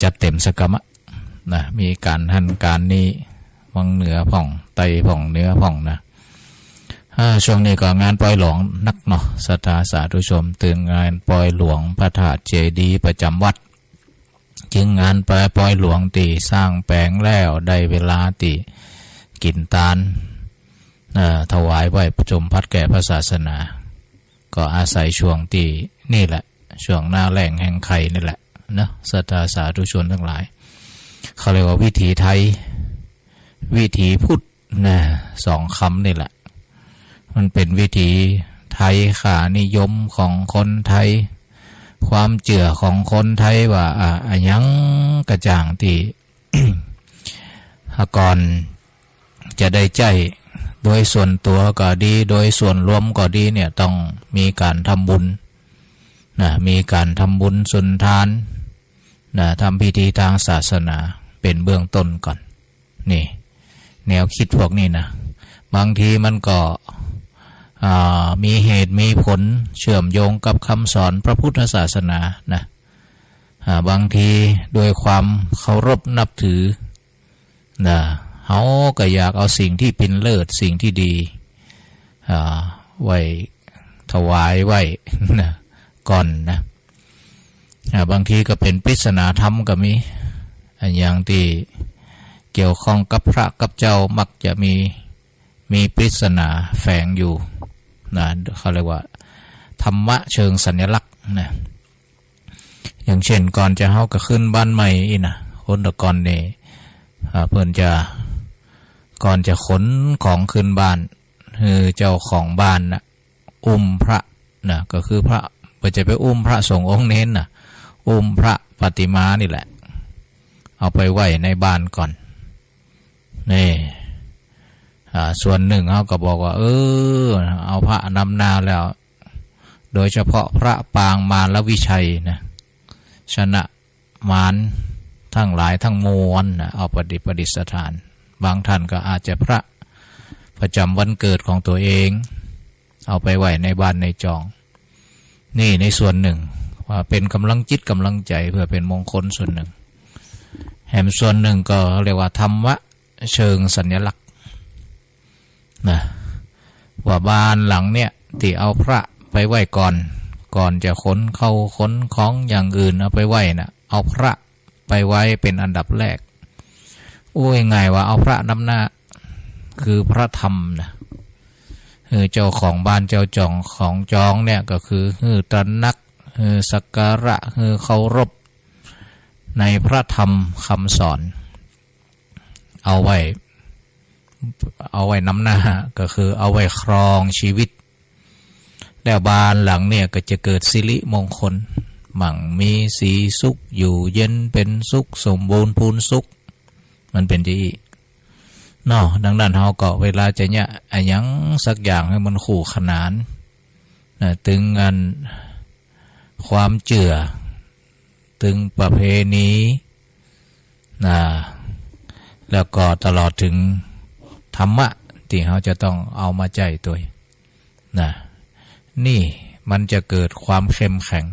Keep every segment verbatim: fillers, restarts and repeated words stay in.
จัดเต๋มสักกำอะ นะ มีก๋านหั้นก๋านนี้ วังเหนือพ่อง ใต้พ่อง เหนือพ่องนะ อ่า ช่วงนี้ก็งานปอยหลวงนักเนาะ ศรัทธาสาธุชน เถิงงานปอยหลวงพระธาตุเจดีย์ประจ๋ำวัด เถิงงานปอยหลวงตี้สร้างแป๋งแล้ว ได้เวลาตี้กิ๋นตาน เอ่อ ถวายไหว้ประจมภัทแก่พระศาสนา ก็อาศัยช่วงตี้นี่แหละ ช่วงหน้าแล้งแห่งไข่นี่แหละเนาะ ศรัทธาสาธุชนตังหลาย เขาเรียกว่าวิถีไทย วิถีพุทธนะ สองกำนี่แหละ มันเป๋นวิถีไทย ค่านิยมของคนไทย ความเจื้อของคนไทยว่า อ่ะ อะหยังกระจ่างตี้ ก่อนจะได้ใจ๊โดยส่วนตั๋วก็ดี โดยส่วนรวมก็ดีเนี่ย ต้องมีก๋านทำบุญนะ มีก๋านทำบุญสุนทานนะ ทำพิธีตางศาสนาเป๋นเบื้องต้นก่อน นี่ แนวกึ๊ดพวกนี้นะ บางทีมันก็ อ่า มีเหตุมีผลเชื่อมโยงกับกำสอนพระพุทธศาสนานะ อ่า บางทีด้วยความเคารพนับถือนะ เฮาก็อยากเอาสิ่งตี้เป๋นเลิศ สิ่งตี้ดี อ่า ไว้ถวายไว้นะ ก่อนนะ อ่า บางทีก็เป๋นปริศนาธรรมก็มี อะหยังตี้เกี่ยวข้องกับพระกับเจ้ามักจะมี มีปริศนาแฝงอยู่นะ เขาเรียกว่าธรรมะเชิงสัญลักษณ์นะ อย่างเช่น ก่อนจะเฮาก็ขึ้นบ้านใหม่อี้นะ คนแต่ก่อนนี่ อ่า เปิ้นจะ ก่อนจะขนของขึ้นบ้าน คือเจ้าของบ้านนะ อุ้มพระนะ ก็คือพระ บ่ใจ้ไปอุ้มพระสงฆ์องค์เณรนะ อุ้มพระปฏิมานี่แหละ เอาไปไว้ในบ้านก่อน นี่ อ่า ส่วนนึ่งเฮาก็บอกว่า เออ เอาพระนำหน้าแล้ว โดยเฉพาะพระปางมารวิชัยนะ ชนะ มารตังหลายตังมวลนะ เอาประดิษ ประดิษฐาน บางต้านก็อาจจะพระประจ๋ำวันเกิดของตั๋วเอง เอาไปไว้ในบ้านในจอง นี่ในส่วนนึ่ง ว่าเป๋นก๋ำลังจิตก๋ำลังใจ๋เปื้อเป๋นมงคลส่วนนึ่ง แหมส่วนนึ่งก็เรียกว่าธรรมะเชิงสัญลักษณ์ นะ ว่าบ้านหลังเนี่ยตี้เอาพระไปไว้ก่อน ก่อนจะขนเข้าขนของอย่างอื่นเอาไปไว้น่ะ เอาพระไปไว้เป๋นอันดับแรก อู้ง่ายๆ ว่าเอาพระนำหน้า คือพระธรรมนะ คือเจ้าของบ้านเจ้าจองของจองเนี่ยก็คือ คือตระหนัก คือสักการะ คือเคารพในพระธรรมกำสอน เอาไว้ เอาไว้นำหน้า ก็คือเอาไว้ครองชีวิต แล้วบ้านหลังเนี่ยก็จะเกิดสิริมงคล มั่งมีสีสุข อยู่เย็นเป๋นสุข สมบูรณ์พูนสุข มันเป๋นจะอี้เนาะ ดังนั้นเฮาก็เวลาจะเยียะอะหยังสักอย่างหื้อมันคู่ขนานนะ ตึงอันความเจื้อ ตึงประเพณีนะ แล้วก็ตลอดเถิงธรรมะตี้เฮาจะต้องเอามาใจ๊ตวยนะ นี่มันจะเกิดความเข้มแข็ง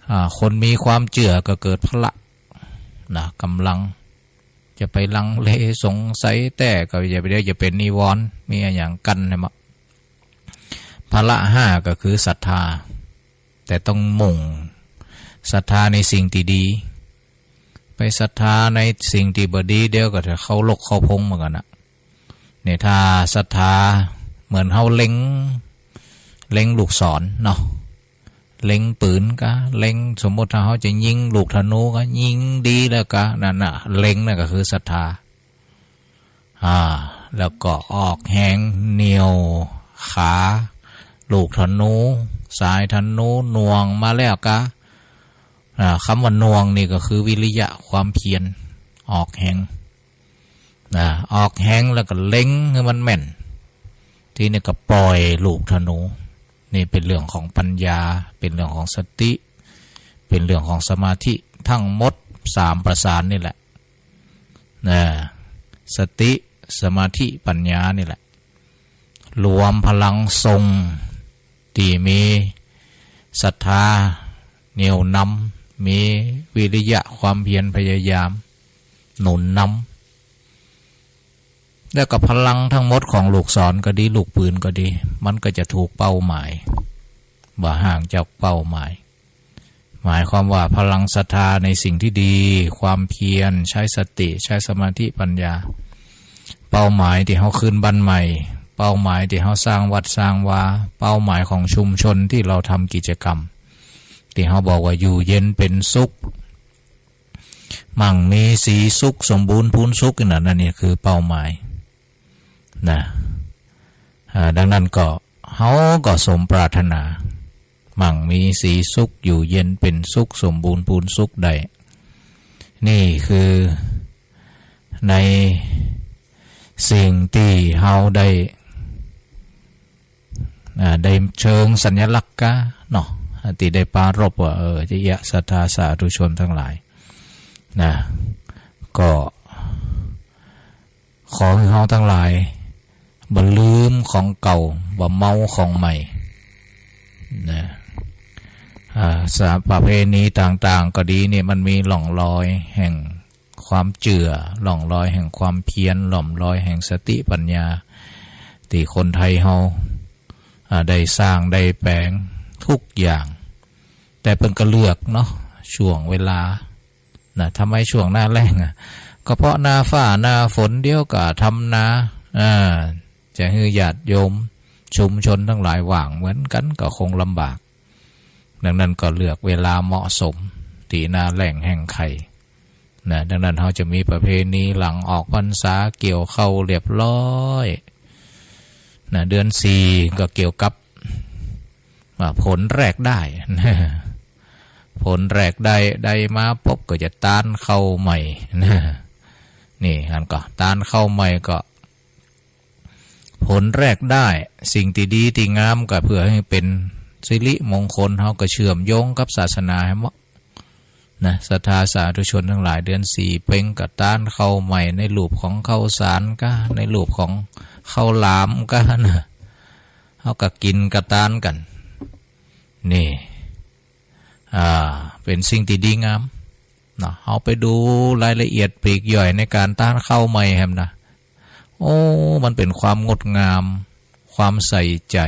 อ่า คนมีความเจื้อก็เกิดพละนะ ก๋ำลัง จะไปลังเลสงสัยแต๊ก็อย่าไป เดี๋ยวจะเป๋นนิวรณ์ มีอะหยังกั้นหื้อมะ พละห้าก็คือศรัทธา แต่ต้องมุ่งศรัทธาในสิ่งตี้ดี ไปศรัทธาในสิ่งตี้บ่ดี เดี๋ยวก็จะเข้าลกเข้าพงเหมือนกั๋นนะ เนี่ย ถ้าศรัทธาเหมือนเฮาเล็ง เล็งลูกศรเนาะ เล็งปืนกา เล็ง สมมุติถ้าเฮาจะยิงลูกธนูกา ยิงดีแล้วกา นั่นน่ะ เล็งนั่นก็คือศรัทธา อ่า แล้วก็ออกแฮงเหนี่ยวขา ลูกธนู สายธนูหน่วงมาแล้วกา อ่า กำว่าหน่วงนี่ก็คือวิริยะ ความเพียร ออกแฮง นะ ออกแฮงแล้วก็เล็งหื้อมันแม่น ทีนี้ก็ปล่อยลูกธนู นี่เป๋นเรื่องของปัญญา เป๋นเรื่องของสติ เป๋นเรื่องของสมาธิ ตังหมดสามประสานนี่แหละ นะ สติ สมาธิ ปัญญานี่แหละ รวมพลังส่ง ตี้มีศรัทธาเหนี่ยวนำ มีวิริยะความเพียรพยายามหนุนนำ แล้วก็พลังทั้งหมดของลูกศรก็ดี ลูกปืนก็ดี มันก็จะถูกเป้าหมาย บ่ห่างจากเป้าหมาย หมายความว่าพลังศรัทธาในสิ่งที่ดี ความเพียร ใช้สติ ใช้สมาธิปัญญา เป้าหมายตี้เฮาขึ้นบ้านใหม่ เป้าหมายตี้เฮาสร้างวัดสร้างวา เป้าหมายของชุมชนตี้เฮาทำกิจกรรม ตี้เฮาบอกว่าอยู่เย็นเป็นสุข มั่งมีสีสุข สมบูรณ์พูนสุข นั่นน่ะ นั่นนี่คือเป้าหมายนะ อ่า ดังนั้นก็เฮาก็สมปรารถนา มั่งมีสีสุข อยู่เย็นเป็นสุข สมบูรณ์พูนสุขได้ นี่คือในสิ่งตี้เฮาได้ อ่า ได้เชิงสัญลักษณ์กาเนาะ ตี้ได้ปรารภว่า เออ จะเยียะศรัทธาสาธุชนทั้งหลายนะ ก็ขอหื้อเฮาทั้งหลายบ่ลืมของเก่า บ่เมาของใหม่นะ อ่า สา ประเพณีต่างๆ ก็ดีนี่ มันมีร่องรอยแห่ง ความเจื้อ ร่องรอยแห่งความเพียร ร่องรอยแห่งสติปัญญา ตี้คนไทยเฮา อ่า ได้สร้างได้แป๋งทุกอย่าง แต่เปิ้นก็เลือกเนาะ ช่วงเวลานะ ทำไมช่วงหน้าแล้งอะ ก็เพราะหน้าฟ้าหน้าฝนเดี๋ยวก็ทำนา อ่า จะหื้อญาติโยมชุมชนทั้งหลายว่างเหมือนกั๋นก็คงลำบาก ดังนั้นก็เลือกเวลาเหมาะสม ตี้หน้าแล้งแห้งไข นะ ดังนั้นเฮาจะมีประเพณีหลังออกพรรษาเกี่ยวข้าวเรียบร้อยนะ เดือนสี่ก็เกี่ยวกับ อ่า ผลแรกได้นะ ผลแรกได้ ได้มาปุ๊บก็จะตานข้าวใหม่นะ นี่ หันก่อ ตานข้าวใหม่ก็ ผลแรกได้ สิ่งตี้ดีตี้งามก็เพื่อหื้อเป๋นสิริมงคล เฮาก็เชื่อมโยงกับศาสนาแหมเนาะ นะ ศรัทธาสาธุชนทั้งหลาย เดือนสี่เพ็ญก็ตานข้าวใหม่ในรูปของข้าวสารกา ในรูปของข้าวหลามกานะ เฮาก็กิ๋นก็ตานกั๋น นี่ อ่า เป๋นสิ่งตี้ดีงามเนาะ เฮาไปดูรายละเอียดปลีกย่อยในก๋านตานข้าวใหม่แหมนะ โอ้ มันเป๋นความงดงาม ความใส่ใจ๋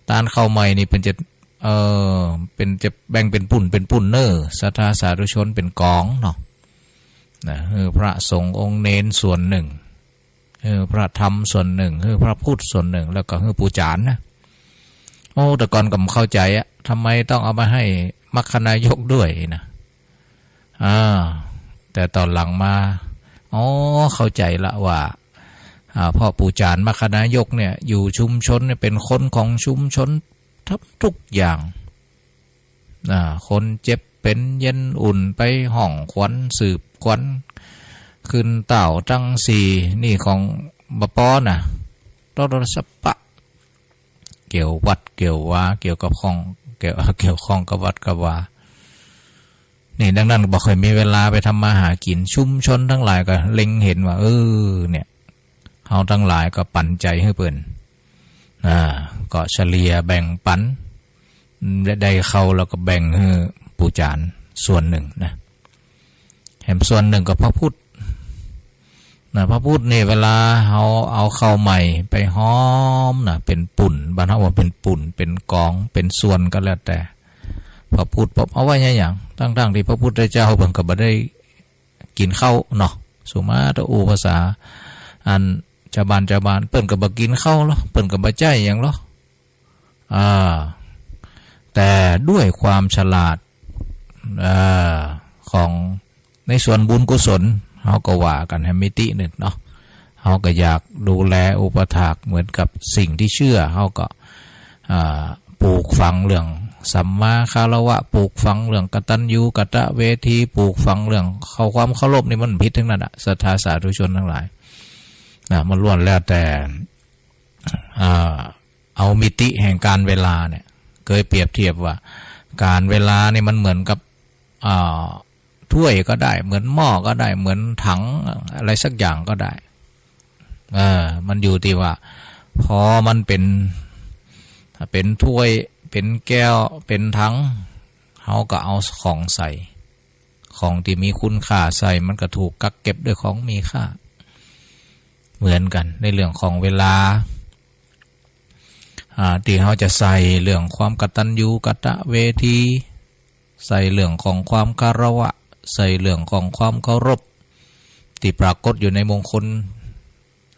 ตานข้าวใหม่นี่เปิ้นจะ เอ่อ เปิ้นจะแบ่งเป๋นปุ้น เป๋นปุ้นเน่อ ศรัทธาสาธุชนเป๋นก๋องเนาะ นะ หื้อพระสงฆ์องค์เณรส่วนนึ่ง หื้อพระธรรมส่วนนึ่ง หื้อพระพุทธส่วนนึ่ง แล้วก็หื้อปู่จ๋ารย์นะ โอ้ แต่ก่อนก็บ่เข้าใจ๋อะ ทำไมต้องเอามาหื้อมรรคนายกด้วยนะ อ่า แต่ต๋อนหลังมา อ๋อ เข้าใจ๋ละว่า อ่า เพราะปู่จ๋ารย์มรรคนายกเนี่ย อยู่ชุมชนเนี่ย เป๋นคนของชุมชน ทำทุกอย่าง อ่า คนเจ็บเป๋นเย็นอุ่นไปห้องขวัญ สืบขวัญ ขึ้นเต้าตังสี่ นี่ของบ่ปอนะ โตโตสะปะ เกี่ยววัดเกี่ยววา เกี่ยวกับข้อง เกี่ยว เกี่ยวข้องกับวัดกับวา นี่ ดังนั้นบ่ค่อยมีเวลาไปทำมาหากิ๋น ชุมชนทั้งหลายก็เล็งเห็นว่า เออ เนี่ย เฮาทั้งหลายก็ปั๋นใจ๋หื้อเปิ้น อ่า ก็เฉลี่ยแบ่งปั๋น ได้ ได้ข้าวแล้วก็แบ่งหื้อปู่จ๋ารย์ส่วนนึ่งนะ แหมส่วนนึ่งก็พระพุทธนะ พระพุทธนี่เวลาเฮาเอาข้าวใหม่ไปฮ้อมนะ เป๋นปุ้น บ้านเฮาว่าเป๋นปุ้น เป๋นก๋อง เป๋นส่วนก็แล้วแต่ พระพุทธ เอาไว้อะหยัง ตังๆ ตี้พระพุทธเจ้าเปิ้นก็บ่ได้ กิ๋นข้าวเนาะ สุมาตะอู้ภาษาอันจาวบ้านจาวบ้าน เปิ้นก็บ่กิ๋นข้าวหรอก เปิ้นก็บ่ใจ๊หยังหรอก อ่า แต่ด้วยความฉลาด อ่า ของในส่วนบุญกุศล เฮาก็ว่ากั๋นหื้อมิตินึ่งเนาะ เฮาก็อยากดูแลอุปถากเหมือนกับสิ่งตี้เจื้อ เฮาก็ อ่า ปลูกฝังเรื่องสัมมาคารวะ ปลูกฝังเรื่องกตัญญูกตเวที ปลูกฝังเรื่องเคา ความเคารพนี่มันผิดตึงนั้นอะ ศรัทธาสาธุชนตังหลาย นะ มันล้วนแล้วแต่ อ่า เอามิติแห่งก๋าลเวลาเนี่ย เกยเปรียบเทียบว่า ก๋าลเวลานี่มันเหมือนกับ อ่า ถ้วยก็ได้ เหมือนหม้อก็ได้ เหมือนถังอะไรสักอย่างก็ได้ เออ มันอยู่ตี้ว่า พอมันเป๋น เป๋นถ้วย เป๋นแก้ว เป๋นถัง เฮาก็เอาของใส่ ของตี้มีคุณค่าใส่ มันก็ถูกกักเก็บด้วยของมีค่า เหมือนกั๋นในเรื่องของเวลา อ่า ตี้เฮาจะใส่เรื่องความกตัญญูกตเวที ใส่เรื่องของความคารวะ ใส่เรื่องของความเคารพ ตี้ปรากฏอยู่ในมงคล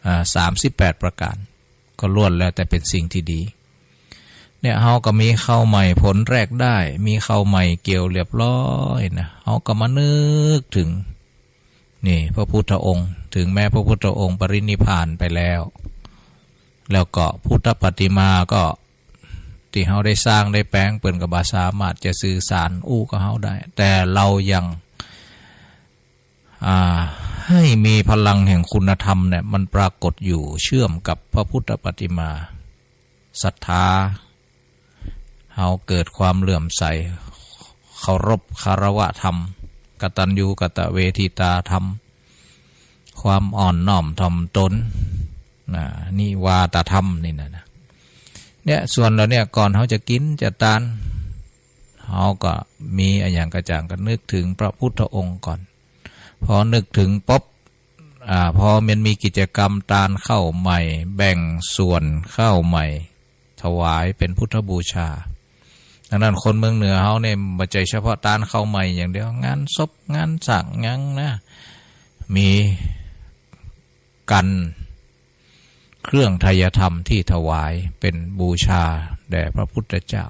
อ่า สามสิบแปดประก๋าน ก็ล้วนแล้วแต่เป๋นสิ่งตี้ดี เนี่ย เฮาก็มีข้าวใหม่ผลแรกได้ มีข้าวใหม่เกี่ยวเรียบร้อยนะ เฮาก็มานึกเถิง นี่ พระพุทธองค์ เถิงแม้พระพุทธองค์ปรินิพพานไปแล้ว แล้วก็พุทธปฏิมาก็ ตี้เฮาได้สร้างได้แป๋ง เปิ้นก็บ่สามารถจะสื่อสารอู้กับเฮาได้ แต่เฮายัง อ่า หื้อมีพลังแห่งคุณธรรมเนี่ย มันปรากฏอยู่เชื่อมกับพระพุทธปฏิมา ศรัทธา เฮาเกิดความเลื่อมใส เคารพคารวะธรรม กตัญญูกตเวทิตาธรรม ความอ่อนน้อมถ่อมตน นะ นิวาทธรรมนี่นะ นะ เนี่ย ส่วนเฮาเนี่ย ก่อนเฮาจะกิ๋นจะตาน เฮาก็มีอะหยังกระจ่างก็นึกเถิงพระพุทธองค์ก่อน พอนึกเถิงปุ๊บ อ่า พอมันมีกิจกรรมตานข้าวใหม่ แบ่งส่วนข้าวใหม่ ถวายเป๋นพุทธบูชา ดังนั้นคนเมืองเหนือเฮาเนี่ย บ่ใจ้เฉพาะตานข้าวใหม่อย่างเดียว งานศพ งานสร้างหยังนะ มีกั๋นเครื่องไทยธรรมตี้ถวายเป๋นบูชาแด่พระพุทธเจ้า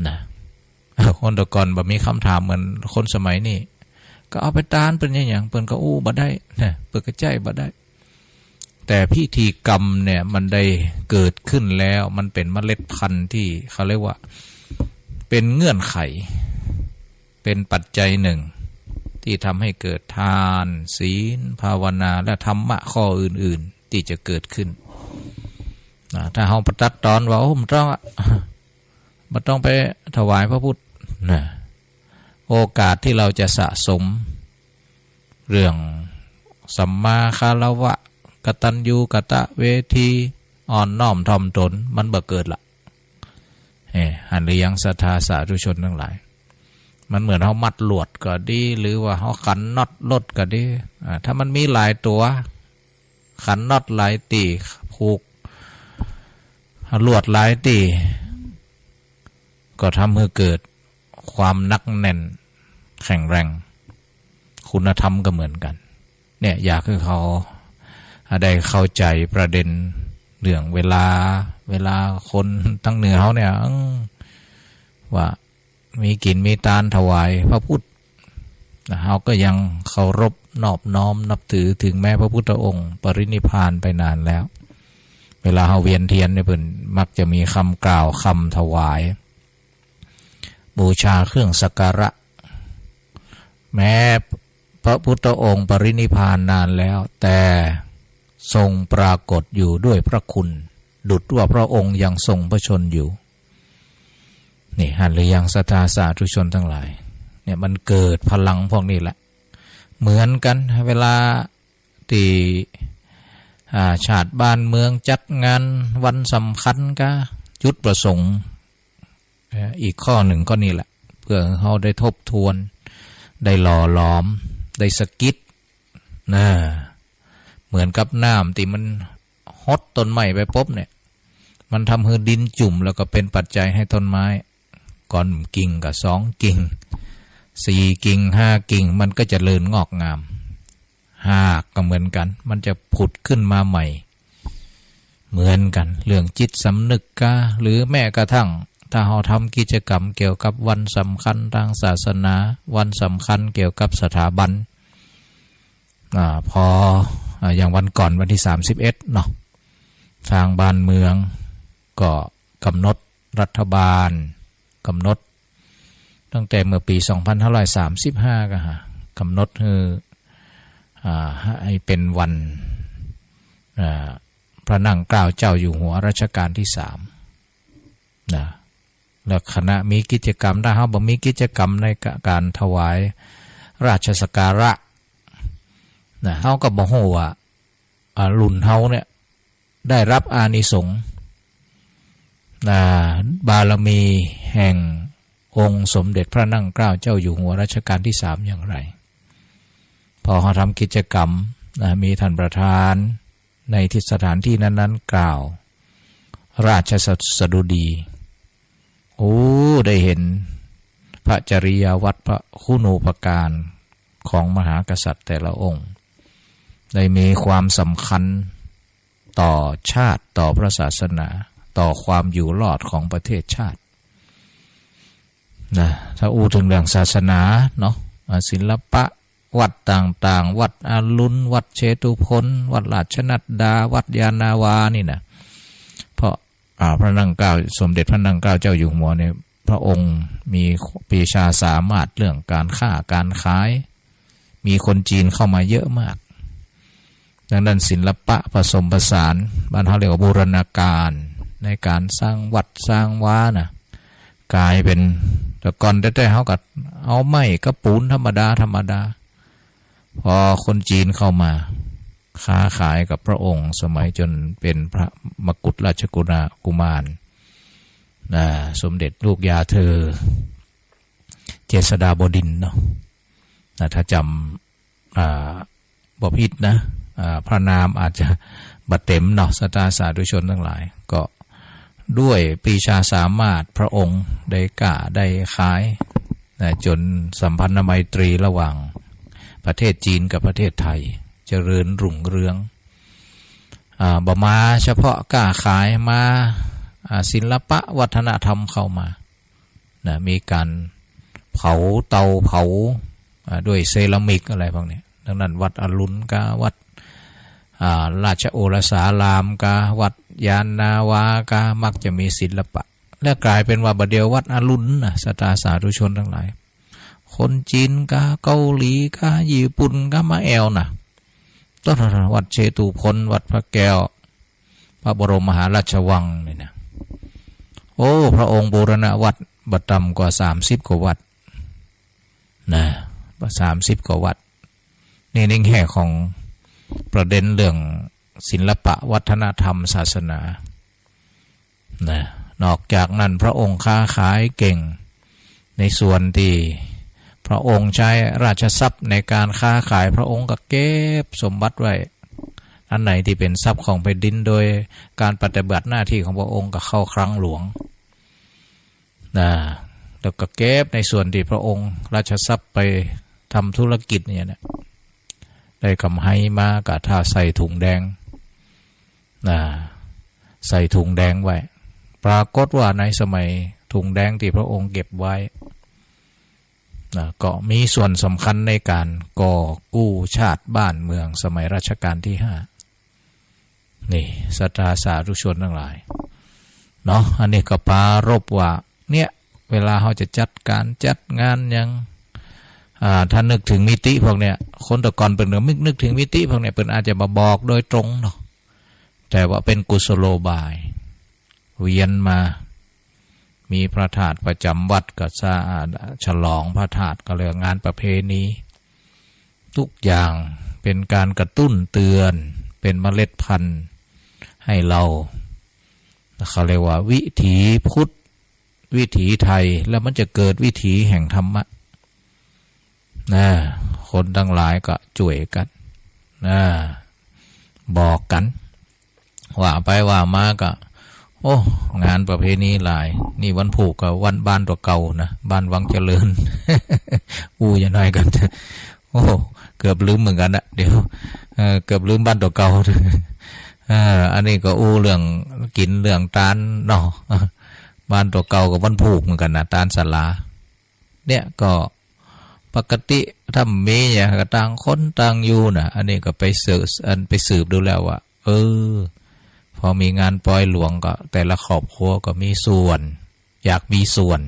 นะ คนแต่ก่อนบ่มีกำถามเหมือนคนสมัยนี้ ก็เอาไปตานเปิ้นหยังๆ เปิ้นก็อู้บ่ได้นะ เปิ้นก็ใจ๊บ่ได้ แต่พิธีกรรมเนี่ยมันได้เกิดขึ้นแล้ว มันเป๋นเมล็ดพันธุ์ตี้เขาเรียกว่าเป๋นเงื่อนไข เป๋นปัจจัยหนึ่งตี้ทำให้เกิดทาน ศีล ภาวนา และธรรมะข้ออื่นๆ ตี้จะเกิดขึ้น นะ ถ้าเฮาปะตัดตอนว่า โอ้ บ่ต้องอะ บ่ต้องไปถวายพระพุทธ นะ โอกาสตี้เฮาจะสะสมเรื่องสัมมาคารวะ กตัญญูกตเวที อ่อนน้อมถ่อมตน มันบ่เกิดละ เอ้ หันหรือยังศรัทธาสาธุชนตังหลาย มันเหมือนเฮามัดลวดก็ดี หรือว่าเฮาขันน็อตรถก็ดี อ่า ถ้ามันมีหลายตั๋ว ขันน็อตหลายตี้ ผูกลวดหลายตี้ ก็ทำหื้อเกิดความหนักแน่นแข็งแรง คุณธรรมก็เหมือนกั๋น เนี่ย อยากหื้อเขาได้เข้าใจ๋ประเด็นเรื่องเวลา เวลาคนตังเหนือเฮาเนี่ย อืม ว่า มีกิ๋นมีตานถวายพระพุทธ นะ เฮาก็ยังเคารพนอบน้อมนับถือ เถิงแม้พระพุทธองค์ปรินิพพานไปนานแล้ว เวลาเฮาเวียนเตียนเนี่ย เปิ้นมักจะมีกำกล่าวกำถวาย บูชาเครื่องสักการะ แม้พระพุทธองค์ปรินิพพานนานแล้ว แต่ทรงปรากฏอยู่ด้วยพระคุณ ดุจว่าพระองค์ยังทรงพระชนม์อยู่ นี่ หันหรือยังศรัทธาสาธุชนตังหลาย เนี่ย มันเกิดพลังพวกนี้แหละ เหมือนกั๋น เวลาตี้ อ่า ชาติบ้านเมืองจัดงานวันสำคัญก็จุดประสงค์ เอ่อ อีกข้อนึ่งก็นี่แหละ เปื้อหื้อเฮาได้ทบทวน ได้หล่อหลอม ได้สะกิด นะ เหมือนกับน้ำตี้มันหดต้นไม้ไปปุ๊บเนี่ย มันทำหื้อดินจุ่ม แล้วก็เป๋นปัจจัยหื้อต้นไม้ ก่อนกิ่งก็สองกิ่ง สี่กิ่ง ห้ากิ่ง มันก็เจริญงอกงาม ฮากก็เหมือนกั๋น มันจะผุดขึ้นมาใหม่ เหมือนกั๋น เรื่องจิตสำนึกกา หรือแม้กระทั่ง ถ้าเฮาทำกิจกรรมเกี่ยวกับวันสำคัญตางศาสนา วันสำคัญเกี่ยวกับสถาบัน อ่า พอ อ่า อย่างวันก่อนวันตี้สามสิบเอ็ดเนาะ ตางบ้านเมืองก็กำหนด รัฐบาลกำหนด ตั้งแต่เมื่อปี๋สองพันห้าร้อยสามสิบห้า ก็ฮะ กำหนดหื้อ อ่า หื้อเป๋นวัน อ่า พระนั่งเกล้าเจ้าอยู่หัวรัชกาลตี้สาม นะ แล้วขณะมีกิจกรรม ถ้าเฮาบ่มีกิจกรรมในกะ ก๋านถวายราชสักการะ นะ เฮาก็บ่ฮู้ว่า อ่า รุ่นเฮาเนี่ย ได้ฮับอานิสงส์ อ่า บารมีแห่ง องค์สมเด็จพระนั่งเกล้าเจ้าอยู่หัวรัชกาลที่สามอย่างไร พอเฮาทำกิจกรรมนะ มีท่านประธานในที่สถานที่นั้นๆ กล่าวราชสดุดี โอ้ ได้เห็นพระจริยาวัตร พระคุณูปการของมหากษัตริย์แต่ละองค์ ได้มีความสำคัญต่อชาติ ต่อพระศาสนา ต่อความอยู่รอดของประเทศชาตินะ ถ้าอู้ถึงเรื่องศาสนาเนาะ อ่า ศิลปะ วัดต่างๆ วัดอรุณ วัดเชตุพน วัดราชนัดดา วัดยานาวานี่นะ เพราะ อ่า พระนั่งเกล้า สมเด็จพระนั่งเกล้าเจ้าอยู่หัวเนี่ย พระองค์มีปรีชาสามารถเรื่องการค้าการขาย มีคนจีนเข้ามาเยอะมาก ดังนั้นศิลปะผสมผสาน บ้านเฮาเรียกว่าบูรณาการ ในการสร้างวัดสร้างวานะ ก๋ายเป๋น แต่ก่อนแต๊ๆ เฮาก็เอาไม้กับปูนธรรมดาธรรมดา พอคนจีนเข้ามาค้าขายกับพระองค์ สมัยจนเป๋นพระมกุฏราชกุณา กุมารนะ สมเด็จลูกยาเธอ เจษฎาบดินทร์เนาะนะ ถ้าจ๋ำ อ่า บ่ผิดนะ อ่า พระนามอาจจะบ่เต๋มเนาะ ศรัทธาสาธุชนตังหลาย ก็ด้วยปรีชาสามารถพระองค์ได้ก้าได้ขายนะ จ๋นสัมพันธไมตรีระหว่างประเทศจีนกับประเทศไทยเจริญรุ่งเรือง อ่า บ่มาเฉพาะก้าขาย มา อ่า ศิลปะวัฒนธรรมเข้ามา นะ มีก๋านเผาเตาเผา อ่า ด้วยเซรามิกอะไรพวกนี้ ดังนั้นวัดอรุณกา วัด อ่า ราชโอรสารามกา วัดยานนาวากา มักจะมีศิลปะ และก๋ายเป๋นว่าบ่าเดี่ยววัดอรุณนะ ศรัทธาสาธุชนตังหลาย คนจีนกา เกาหลีกา ญี่ปุ่นกา มาแอ่วนะ ต้นวัดเชตุพน วัดพระแก้ว พระบรมมหาราชวังนี่นะ โอ้ พระองค์บูรณะวัดบ่ต่ำกว่าสามสิบกว่าวัดนะ สามสิบกว่าวัด นี่ในแง่ของประเด็นเรื่องศิลปะวัฒนธรรมศาสนานะ นอกจากนั้นพระองค์ค้าขายเก่ง ในส่วนตี้พระองค์ใจ๊ราชทรัพย์ในก๋านค้าขาย พระองค์ก็เก็บสมบัติไว้ อันไหนตี้เป๋นทรัพย์ของแผ่นดิน โดยก๋านปฏิบัติหน้าตี้ของพระองค์ก็เข้าคลังหลวงนะ แล้วก็เก็บในส่วนตี้พระองค์ราชทรัพย์ไปทำธุรกิจเนี่ยนะ ได้ก๋ำไรมาก็ถ่าใส่ถุงแดงนะ ใส่ถุงแดงไว้ ปรากฏว่าในสมัยถุงแดงตี้พระองค์เก็บไว้นะ ก็มีส่วนสำคัญในก๋านก่อกู้ชาติบ้านเมืองสมัยรัชกาลตี้ห้า นี่ ศรัทธาสาธุชนตังหลายเนาะ อันนี้ก็ปรารภว่า เนี่ย เวลาเฮาจะจัดก๋านจัดงานหยัง อ่า ถ้านึกเถิงมิติพวกเนี่ย คนแต่ก่อนเปิ้นก็นึกเถิงมิติพวกเนี่ย เปิ้นอาจจะบ่บอกโดยตรงเนาะ แต่ว่าเป๋นกุศโลบาย เวียนมา มีพระธาตุประจ๋ำวัดก็สะอาด ฉลองพระธาตุ ก็เรียกงานประเพณี ทุกอย่างเป๋นก๋านกระตุ้นเตือน เป๋นเมล็ดพันธุ์ให้เฮา เขาเรียกว่าวิถีพุทธ วิถีไทย แล้วมันจะเกิดวิถีแห่งธรรมะนะ คนตังหลายก็จ้วยกั๋นนะ บอกกั๋น ว่าไปว่ามาก็ โอ้ งานประเพณีหลาย นี่วันผูกก็วันบ้านตั๋วเก่านะ บ้านวังเจริญ อู้ยะน้อยกั๋น โอ้ เกือบลืมเหมือนกั๋นนะ เดี๋ยว เอ่อ เกือบลืมบ้านตั๋วเก่า เอ่อ อันนี้ก็อู้เรื่องกิ๋นเรื่องตานเนาะ บ้านตั๋วเก่าก็วันผูกเหมือนกั๋นนะ ตานสาลา เนี่ยก็ปกติถ้ามีหยังก็ต่างคนต่างอยู่นะ อันนี้ก็ไปสืบ อันไปสืบดูแล้วว่า เออ พอมีงานปอยหลวงก็แต่ละครอบครัวก็มีส่วน อยากมีส่วน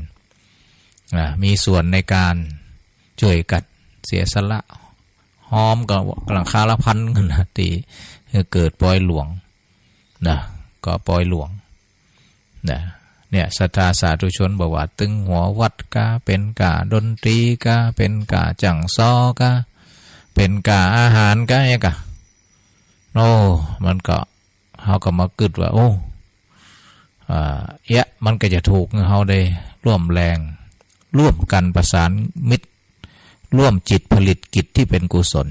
อ่า มีส่วนในก๋านจ้วยกั๋นเสียสละ ฮอมก็หลังคาละพันกั๋นนะ ตี้เกิดปอยหลวงนะ ก็ปอยหลวงนะ เนี่ย ศรัทธาสาธุชนบอกว่า ตึงหัววัดกา เป๋นก้าดนตรีกา เป๋นก้าจ้างซอกา เป๋นก้าอาหารกา เอ๊ะกา โอ้ มันก็ เฮาก็มากึ๊ดว่า โอ้ อ่า เอ๊ะ มันก็จะถูก เฮาได้ร่วมแรง ร่วมกั๋นประสานมิตร ร่วมจิตผลิตกิจตี้เป๋นกุศล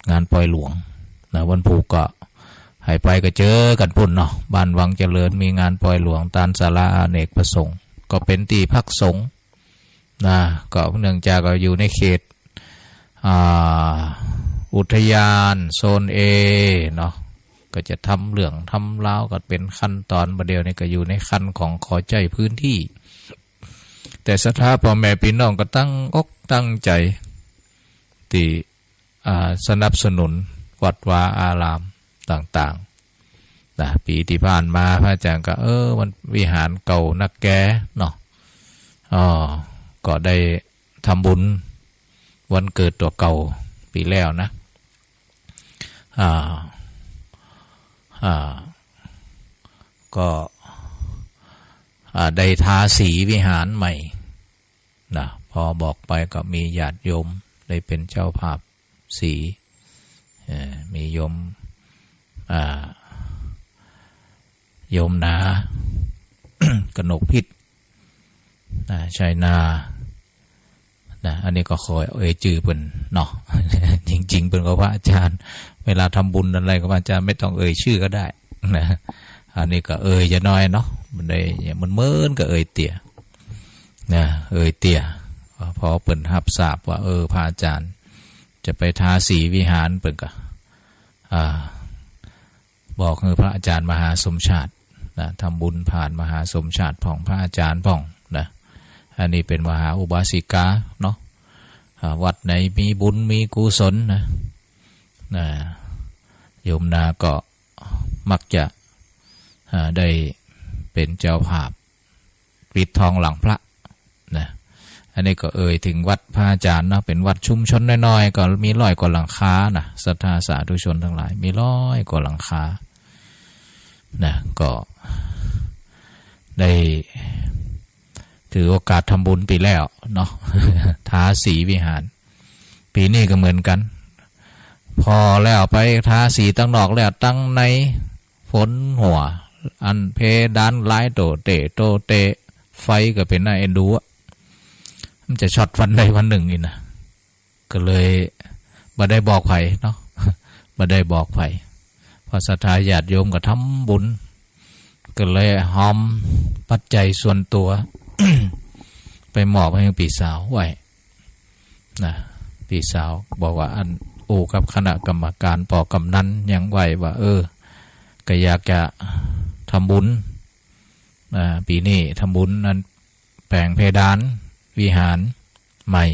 งานปอยหลวงนะ วันพูกก็หื้อไปก็เจอกั๋นปุ้นเนาะ บ้านวังเจริญมีงานปอยหลวง ตานศาลาอเนกประสงค์ ก็เป๋นตี้พักสงฆ์นะ ก็เนื่องจากว่าอยู่ในเขต อ่า อุทยานโซน A เนาะ ก็จะทำเรื่องทำราวก็เป๋นขั้นต๋อน บ่าเดี่ยวนี้ก็อยู่ในขั้นของขอใจ๊พื้นตี้ แต่ศรัทธาป้อแม่ปี้น้องก็ตั้งอกตั้งใจ๋ตี้ อ่า สนับสนุนวัดวาอารามต่างๆ นะ ปี๋ตี้ผ่านมาพระอาจ๋ารย์ก็ เออ มันวิหารเก่านักแกเนาะ อ้อ ก็ได้ทำบุญวันเกิดตั๋วเก่าปี๋แล้วนะ อ่า อ่า ก็ อ่า ได้ทาสีวิหารใหม่นะ พอบอกไปก็มีญาติโยมได้เป๋นเจ้าภาพสี เอ่อ มีโยม อ่า โยมนา กนกพิษ อ่า ชัยนา นะ อันนี้ก็ขอเอ่ยจื้อเปิ้นเนาะ จริงๆ เปิ้นก็พระอาจ๋ารย์ เวลาทำบุญอะไรก็พระอาจ๋ารย์ไม่ต้องเอ่ยจื้อก็ได้นะ อันนี้ก็เอ่ยจะน้อยเนาะ มันได้ มันเหมือนกับเอ่ยเตี้ยนะ เอ่ยเตี้ย พอเปิ้นฮับทราบว่า เออ พระอาจ๋ารย์จะไปทาสีวิหาร เปิ้นก็ อ่า บอกหื้อพระอาจ๋ารย์มหาสมชาตินะ ทำบุญผ่านมหาสมชาติพ่อง พระอาจ๋ารย์พ่องนะ อันนี้เป๋นมหาอุบาสิกาเนาะ อ่า วัดไหนมีบุญมีกุศลนะ นะ โยมนาก็มักจะ อ่า ได้เป๋นเจ้าภาพ ปิดทองหลังพระนะ อันนี้ก็เอ่ยเถิงวัดพระอาจ๋ารย์เนาะ เป๋นวัดชุมชนน้อยๆ ก็มีร้อยกว่าหลังคานะ ศรัทธาสาธุชนตังหลาย มีร้อยกว่าหลังคานะ ก็ได้ถือโอกาสทำบุญปี๋แล้วเนาะ ทาสีวิหาร ปี๋นี้ก็เหมือนกั๋น พอแล้วไปทาสีตังนอกแล้ว ตังใน ฝนหัว อันเพดานลายโตเต้โตเต้ ไฟก็เป๋นหน้าเอ็นดูอะ มันจะช็อตวันใดวันนึ่งนี่นะ ก็เลยบ่ได้บอกใผเนาะ บ่ได้บอกใผ เพราะศรัทธาญาติโยมก็ทำบุญ ก็เลยหอบปัจจัยส่วนตั๋ว ไปมอบหื้อปี้สาวไว้ นะ ปี้สาวบอกว่า อันอู้กับคณะกรรมการป.กำนันยังไว้ว่า เออ ก็อยากจะทำบุญ อ่า ปี๋นี้ทำบุญอันแป๋งเพดานวิหารใหม่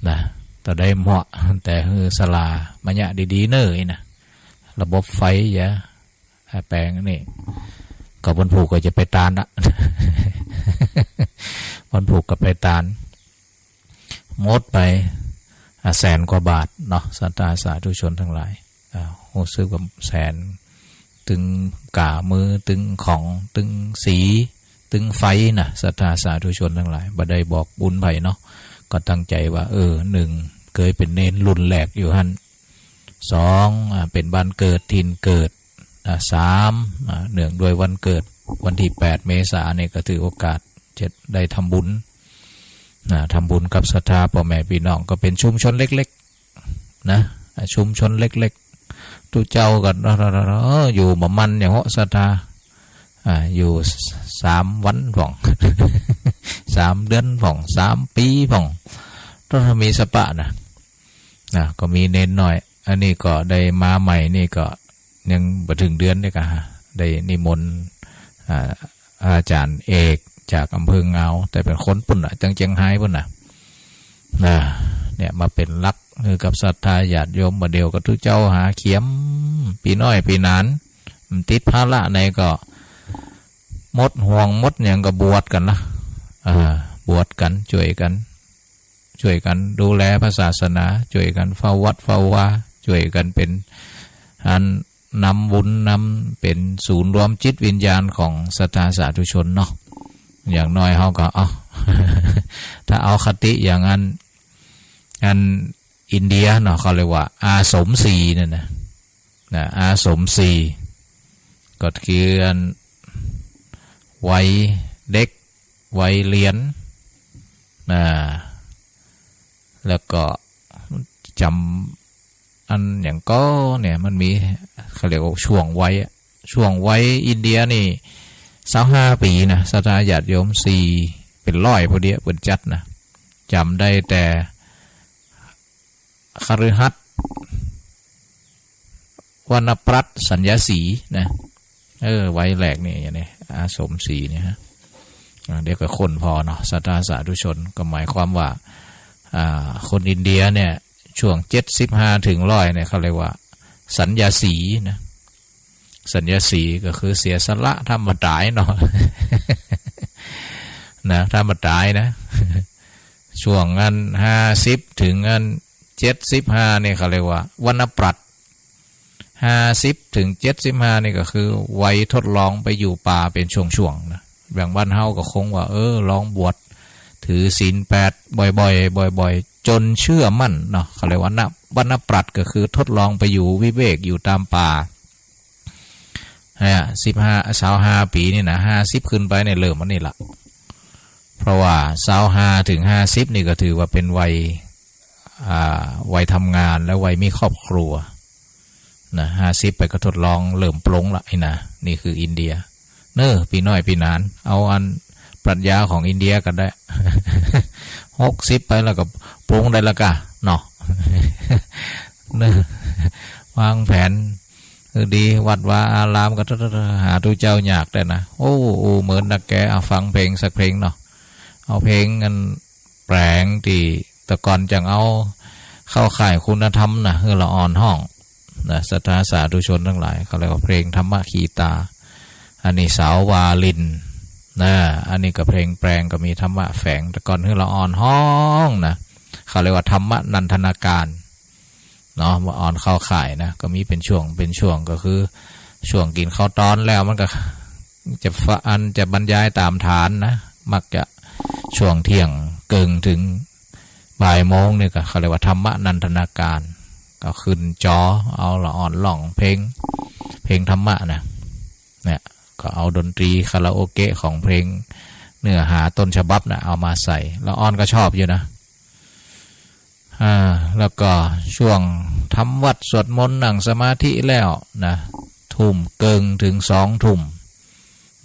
นะ แต่ได้เหมาะ แต่หื้อศาลามาเยียะดีๆ เน่อนะ ระบบไฟอย่า อ่า แป๋งนี่ ก็วันพูกก็จะไปตานละ วันพูกก็ไปตาน หมดไป อ่า แสนกว่าบาทเนาะ ศรัทธาสาธุชนตังหลาย อ่า ฮู้สึกว่าแสน ตึงก๋ามือ ตึงของ ตึงสี ตึงไฟนะ ศรัทธาสาธุชนตังหลาย บ่ได้บอกบุญใผเนาะ ก็ตั้งใจ๋ว่า เออ นึ่ง เกยเป๋นเณรรุ่นแรกอยู่หั้น สอง อ่า เป๋นบ้านเกิดถิ่นเกิด อ่า สาม อ่า เนื่องด้วยวันเกิดวันตี้แปดเมษานี่ ก็ถือโอกาสจะได้ทำบุญ นะ ทำบุญกับศรัทธาป้อแม่ปี้น้อง ก็เป๋นชุมชนเล็กๆ นะ อ่า ชุมชนเล็กๆ ตุ๊เจ้าก็ เออ อยู่บ่มั่นอย่างเหาะศรัทธา อ่า อยู่สามวันพ่อง สามเดือนพ่อง สามปี๋พ่อง ต้องมีสปะนะ นะ ก็มีเณรน้อย อันนี้ก็ได้มาใหม่นี่ก็ยังบ่เถิงเดือนนี่ก็ได้นิมนต์ อ่า อาจ๋ารย์เอกจากอำเภองาว แต่เป๋นคนปุ้นน่ะ จังเจียงฮายปุ้นน่ะ นะ เนี่ย มาเป๋นหลักหื้อกับศรัทธาญาติโยม บ่าเดี่ยวก็ตุ๊เจ้าหาเขียม ปี้น้อยปี้หนาน มันติดภาระไหนก็ หมดห่วงหมดหยังก็บวชกั๋นนะ อ่า บวชกั๋น จ้วยกั๋น จ้วยกั๋นดูแลพระศาสนา จ้วยกั๋นเฝ้าวัดเฝ้าวา จ้วยกั๋นเป๋นอันนำบุญนำ เป๋นศูนย์รวมจิตวิญญาณของศรัทธาสาธุชนเนาะ อย่างน้อยเฮาก็ เอ้า ถ้าเอาคติอย่างอัน อันอินเดียเนาะ เขาเรียกว่าอาสมสี่นั่นนะ นะ อาสมสี่ ก็คืออันวัยเด็ก วัยเรียน นะ แล้วก็จ๋ำอันหยังก่อเนี่ย มันมี เขาเรียกว่าช่วงวัยอะ ช่วงวัยอินเดียนี่ ซาวห้าปี๋นะ ศรัทธาญาติโยมสี่ เป๋นร้อยพอดีอะ เปิ้นจัดนะ จ๋ำได้แต่ คฤหัสถ์ วัณปรัตน์ สัญญาสีห์นะ เออ วัยแรกนี่ อย่างนี้ อาสมสีห์เนี่ยฮะ อ่า เดี๋ยวก็ค้นผ่อเนาะ ศรัทธาสาธุชน ก็หมายความว่า อ่า คนอินเดียเนี่ย ช่วงเจ็ดสิบห้าเถิงร้อยเนี่ย เขาเรียกว่า สัญญาสีห์นะ สัญญาสีห์ก็คือเสียสละ ถ้าบ่ต๋ายเนาะ นะ ถ้าบ่ต๋ายนะ ช่วงอันห้าสิบเถิงอันเจ็ดสิบห้านี่เขาเรียกว่าวัณปรัตน์ ห้าสิบเถิงเจ็ดสิบห้านี่ก็คือวัยทดลองไปอยู่ป่าเป๋นช่วงๆ นะ อย่างบ้านเฮาก็คงว่า เออ ลองบวช ถือศีลแปดบ่อยๆ บ่อยๆ จ๋นเชื่อมั่นเนาะ เขาเรียกว่าวัณ วัณปรัตน์ ก็คือทดลองไปอยู่วิเวกอยู่ต๋ามป่า ฮะ สิบห้า ซาวห้าปี๋นี่นะ ห้าสิบขึ้นไปเนี่ยเริ่มอันนี้ละ เพราะว่าซาวห้าเถิงห้าสิบนี่ก็ถือว่าเป๋นวัย อ่า วัยทำงานและวัยมีครอบครัวนะ ห้าสิบไปก็ทดลองเริ่มปลงละไอ้นะ นี่คืออินเดีย เน้อ ปี้น้อยปี้หนาน เอาอันปรัชญาของอินเดียก็ได้ หกสิบไปแล้วก็ปลงได้ละก่ะเนาะ เน้อ วางแผน เออ ดี วัดวาอารามก็หาตุ๊เจ้ายากแต่นะ โอ้ โอ้ เหมือนนักแก เอาฟังเพลงสักเพลงเนาะ เอาเพลงอันแป๋งตี้แต่ก่อนจั่งเอาเข้าข่ายคุณธรรมนะ หื้อละอ่อนฮ้องนะ ศรัทธาสาธุชนตังหลาย เขาเรียกว่าเพลงธรรมคีตา อันนี้สาววาลินนะ อันนี้ก็เพลงแป๋งก็มีธรรมะแฝง แต่ก่อนหื้อละอ่อนฮ้องนะ เขาเรียกว่าธรรมนันทนาการ เนาะ ว่าอ่อนเข้าข่ายนะ ก็มีเป๋นช่วง เป๋นช่วง ก็คือช่วงกิ๋นข้าวตอนแล้วมันก็จะฟะ อันจะบรรยายต๋ามฐานนะ มักจะช่วงเที่ยงเกิ่งเถิงบ่ายโมงนี่ก็เขาเรียกว่าธรรมนันทนาการ ก็ขึ้นจอ เอาละอ่อนร้องเพลง เพลงธรรมะนะ เนี่ย ก็เอาดนตรีคาราโอเกะของเพลงเนื้อหาต้นฉบับนะ เอามาใส่ ละอ่อนก็ชอบอยู่นะ อ่า แล้วก็ช่วงทำวัตรสวดมนต์นั่งสมาธิแล้วนะ ทุ่มเกิ่งเถิงสองทุ่ม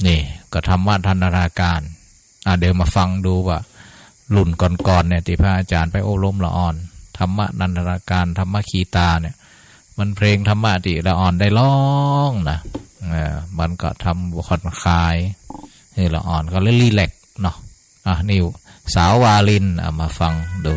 นี่ก็ธรรมนันทนาการ อ่า เดี๋ยวมาฟังดูว่ารุ่นก่อนๆ เนี่ย ตี้พระอาจ๋ารย์ไปอบรมละอ่อน ธรรมนันทนาการ ธรรมคีตาเนี่ย มันเพลงธรรมะตี้ละอ่อนได้ร้องนะ อ่า มันก็ทำผ่อนคลาย หื้อละอ่อนก็เลยรีแลกซ์เนาะ อ่ะ นี่สาววาลิน เอามาฟังดู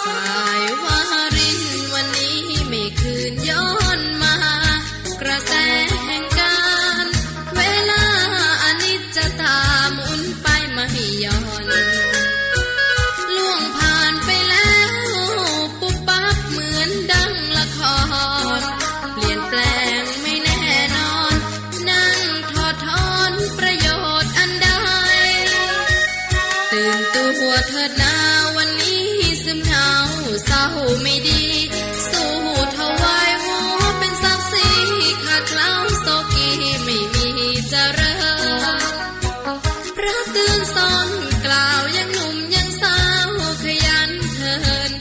สายวาริน วันนี้ไม่คืนย้อนมา กระแสแห่งกาล เวลาอนิจจตาหมุนไปไม่หย่อน ล่วงผ่านไปแล้วปุ๊บปั๊บเหมือนดังละคร เปลี่ยนแปลงไม่แน่นอน นั่งถอดถอนประโยชน์อันใด ตื่นตัวเถิดนาวันนี้ซึมเหงาเศร้าไม่ดี สู้ถวายหัวเป็นศักดิ์ศรี ขัดเกลาโศกีไม่มีเจริญ พระเตือนสอนกล่าวยังหนุ่มยังสาวขยันเถิด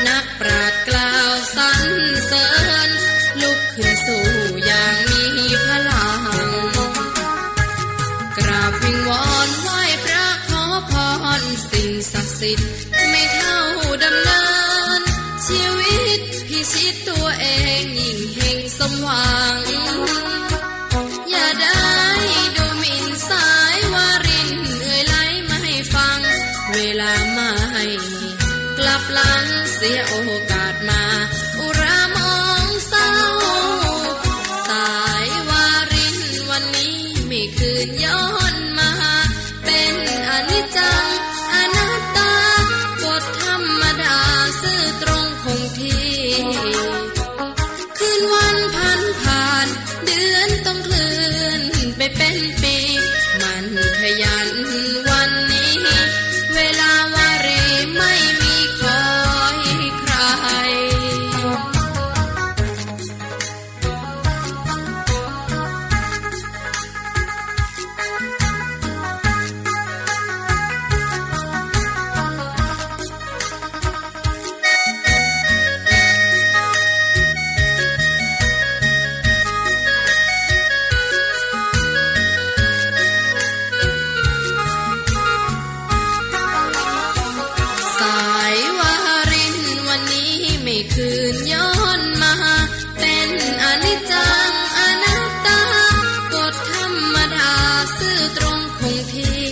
นักปราชญ์กล่าวสรรเสริญ ลุกขึ้นสู้อย่างมีพลัง กราบวิงวอนไหว้พระขอพรสิ่งศักดิ์สิทธิ์ ไม่เท่าดำเนิน ชีวิตพิชิตตัวเองยิ่งเฮงสมหวัง อย่าได้ดูหมิ่นสายวาริน เอ่ยไล้ไม่ฟัง เวลาไม่กลับหลัง เสียโอกาสมา อุรามองเศร้า สายวาริน วันนี้ไม่คืนย้อนมา เป็นอนิจจังอนัตตา กฎธรรมดาซื่อตรงคงที่ เดือนต้องเคลื่อนไปเป็นปี มันขยันวันนี้ เวลาวารีไม่มีคอยใคร สายวารินวันนี้ไม่คืนย้อนมา เป็นอนิจจังอนัตตา กฎธรรมดาซื่อตรงคงที่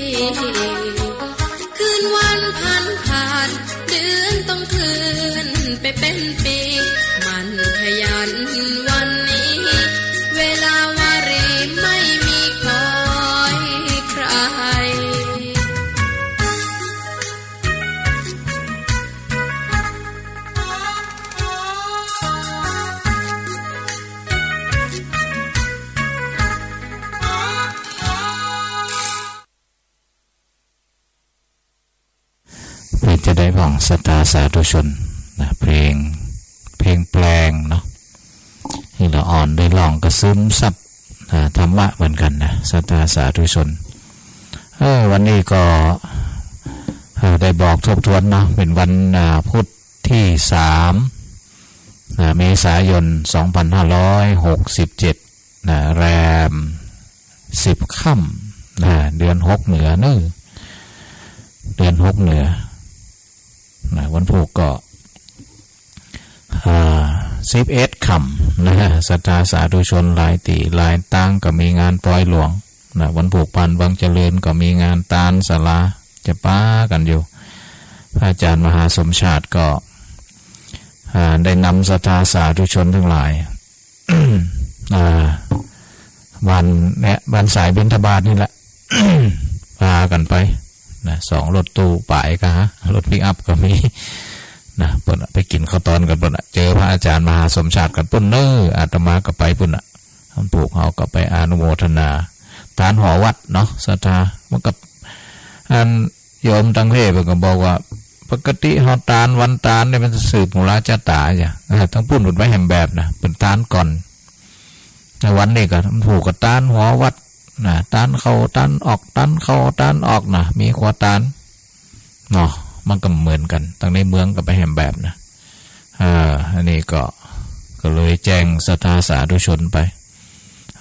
คืนวันพันผ่าน เดือนต้องเคลื่อนไปเป็นปี มันขยันวันนี้ เวลาวารีไม่มีคอยใคร เพื่อจะได้ผ่องศรัทธาสาธุชนนะ เพลง เพลงแปลงเนาะ นี่ละอ่อนได้ร้องก็ซึมซับ อ่า ธรรมะเหมือนกันนะ ศรัทธาสาธุชน เออ วันนี้ก็ เออ ได้บอกทบทวนเนาะ เป็นวัน อ่า พุธที่สาม อ่า เมษายน สองพันห้าร้อยหกสิบเจ็ด นะ แรมสิบค่ำ นะ เดือนหกเหนือเนอะ เดือนหกเหนือ นะ วันพูกก็ อ่า สิบเอ็ดค่ำ นะ ศรัทธาสาธุชนหลายตี้หลายตางก็มีงานปอยหลวง นะ วันพูกบ้านวังเจริญก็มีงานตานศาลา จะปากั๋นอยู่ พระอาจารย์มหาสมชาติก็ อ่า ได้นำศรัทธาสาธุชนตังหลาย อ่า วันเนี่ย วันสายบิณฑบาตนี่แหละ ปากั๋นไป นะ สองรถตู้ไปก็ฮะ รถปิกอัพก็มี นะ เปิ้นไปกิ๋นข้าวตอนกั๋นปุ้นน่ะ เจอพระอาจารย์มหาสมชาติกั๋นปุ้นเน้อ อาตมาก็ไปปุ้นน่ะ วันพูกเฮาก็ไปอนุโมทนา ตานหอวัดเนาะ ศรัทธา มันก็ อัน โยมตังเพศเปิ้นก็บอกว่า ปกติเฮาตานวันตานเนี่ยมันจะสืบหูราจะต๋าจ้ะ เออ ตังปุ้นเปิ้นไปแหมแบบนะ เปิ้นตานก่อน แต่วันนี้ก็วันพูกก็ตานหอวัดนะ ตานเข้าตานออก ตานเข้าตานออกนะ มีครัวตานเนาะ มันก็เหมือนกั๋น ตังในเมืองก็ไปแหมแบบนะ เออ อันนี้ก็ ก็เลยแจ้งศรัทธาสาธุชนไป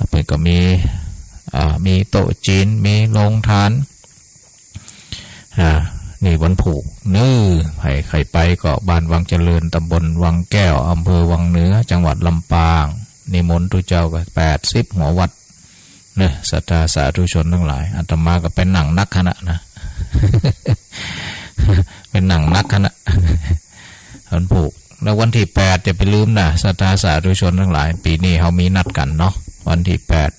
เปิ้นก็มี อ่า มีโต๊ะจีน มีโรงตาน อ่า นี่วันพูกเน้อ ใผ ใผไปก็บ้านวังเจริญ ตำบลวังแก้ว อำเภอวังเหนือ จังหวัดลำปาง นิมนต์ตุ๊เจ้าก็แปดสิบหอวัดเน้อ ศรัทธาสาธุชนตังหลาย อาตมาก็ไปนั่งนักขนาดนะ ไปนั่งนักขนาด วันพูก แล้ววันตี้แปดจะไปลืมนะ ศรัทธาสาธุชนตังหลาย ปี๋นี้เฮามีนัดกั๋นเนาะ วันตี้แปด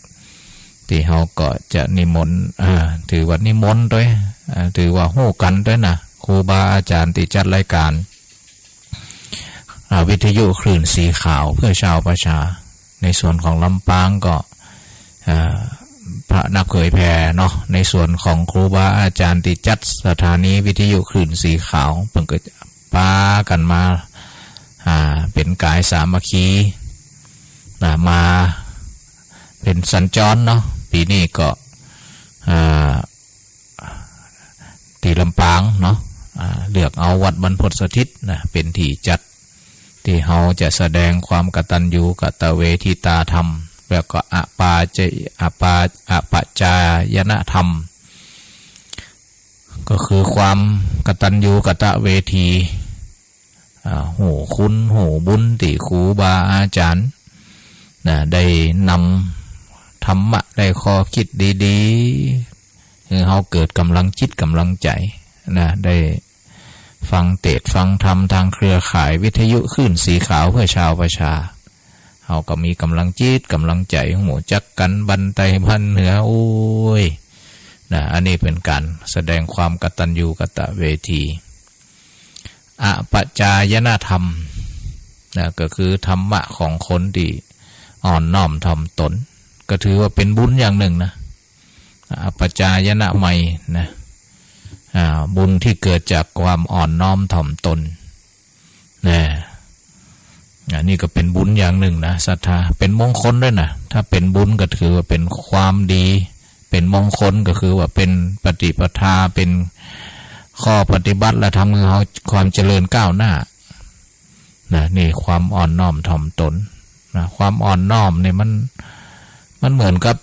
ตี้เฮาก็จะนิมนต์ อ่า ถือว่านิมนต์ตวย อ่า ถือว่าฮู้กั๋นตวยนะ ครูบาอาจ๋ารย์ตี้จัดรายก๋าน อ่า วิทยุคลื่นสีขาวเพื่อชาวประชา ในส่วนของลำปางก็ อ่า พระนักเผยแผ่เนาะ ในส่วนของครูบาอาจ๋ารย์ตี้จัดสถานีวิทยุคลื่นสีขาว เปิ้นก็ปากั๋นมา อ่า เป๋นก๋ายสามัคคี นะ มาเป๋นสัญจรเนาะ ปี๋นี้ก็ อ่า ตี้ลำปางเนาะ อ่า เลือกเอาวัดบรรพตสถิตนะ เป๋นตี้จัด ตี้เฮาจะแสดงความกตัญญูกตเวทิตาธรรม แล้วก็อปาจะ อปา อปจายนธรรม ก็คือความกตัญญูกตเวที อ่า ฮู้คุณฮู้บุญตี้ครูบาอาจ๋ารย์นะ ได้นำธรรมะ ได้ข้อคิดดีๆ หื้อเฮาเกิดก๋ำลังจิตก๋ำลังใจ๋นะ ได้ฟังเตสน์ฟังธรรมตางเครือข่ายวิทยุคลื่นสีขาวเพื่อชาวประชา เฮาก็มีก๋ำลังจิตก๋ำลังใจ๋ ฮู้จักกั๋นบ้านใต้บ้านเหนือ โอ้ย นะ อันนี้เป๋นก๋านแสดงความกตัญญูกตเวที อปจายนธรรมนะ ก็คือธรรมะของคนตี้ อ่อนน้อมถ่อมตน ก็ถือว่าเป๋นบุญอย่างนึ่งนะ อัปปจายนมัยนะ อ่า บุญตี้เกิดจากความอ่อนน้อมถ่อมตน นะ อันนี้ก็เป๋นบุญอย่างนึ่งนะ ศรัทธา เป๋นมงคลด้วยนะ ถ้าเป๋นบุญก็ถือว่าเป๋นความดี เป๋นมงคลก็คือว่าเป๋นปฏิปทา เป๋นข้อปฏิบัติ และทำหื้อเฮาความเจริญก้าวหน้า นะ นี่ความอ่อนน้อมถ่อมตน นะ ความอ่อนน้อมนี่มัน มันเหมือนกับ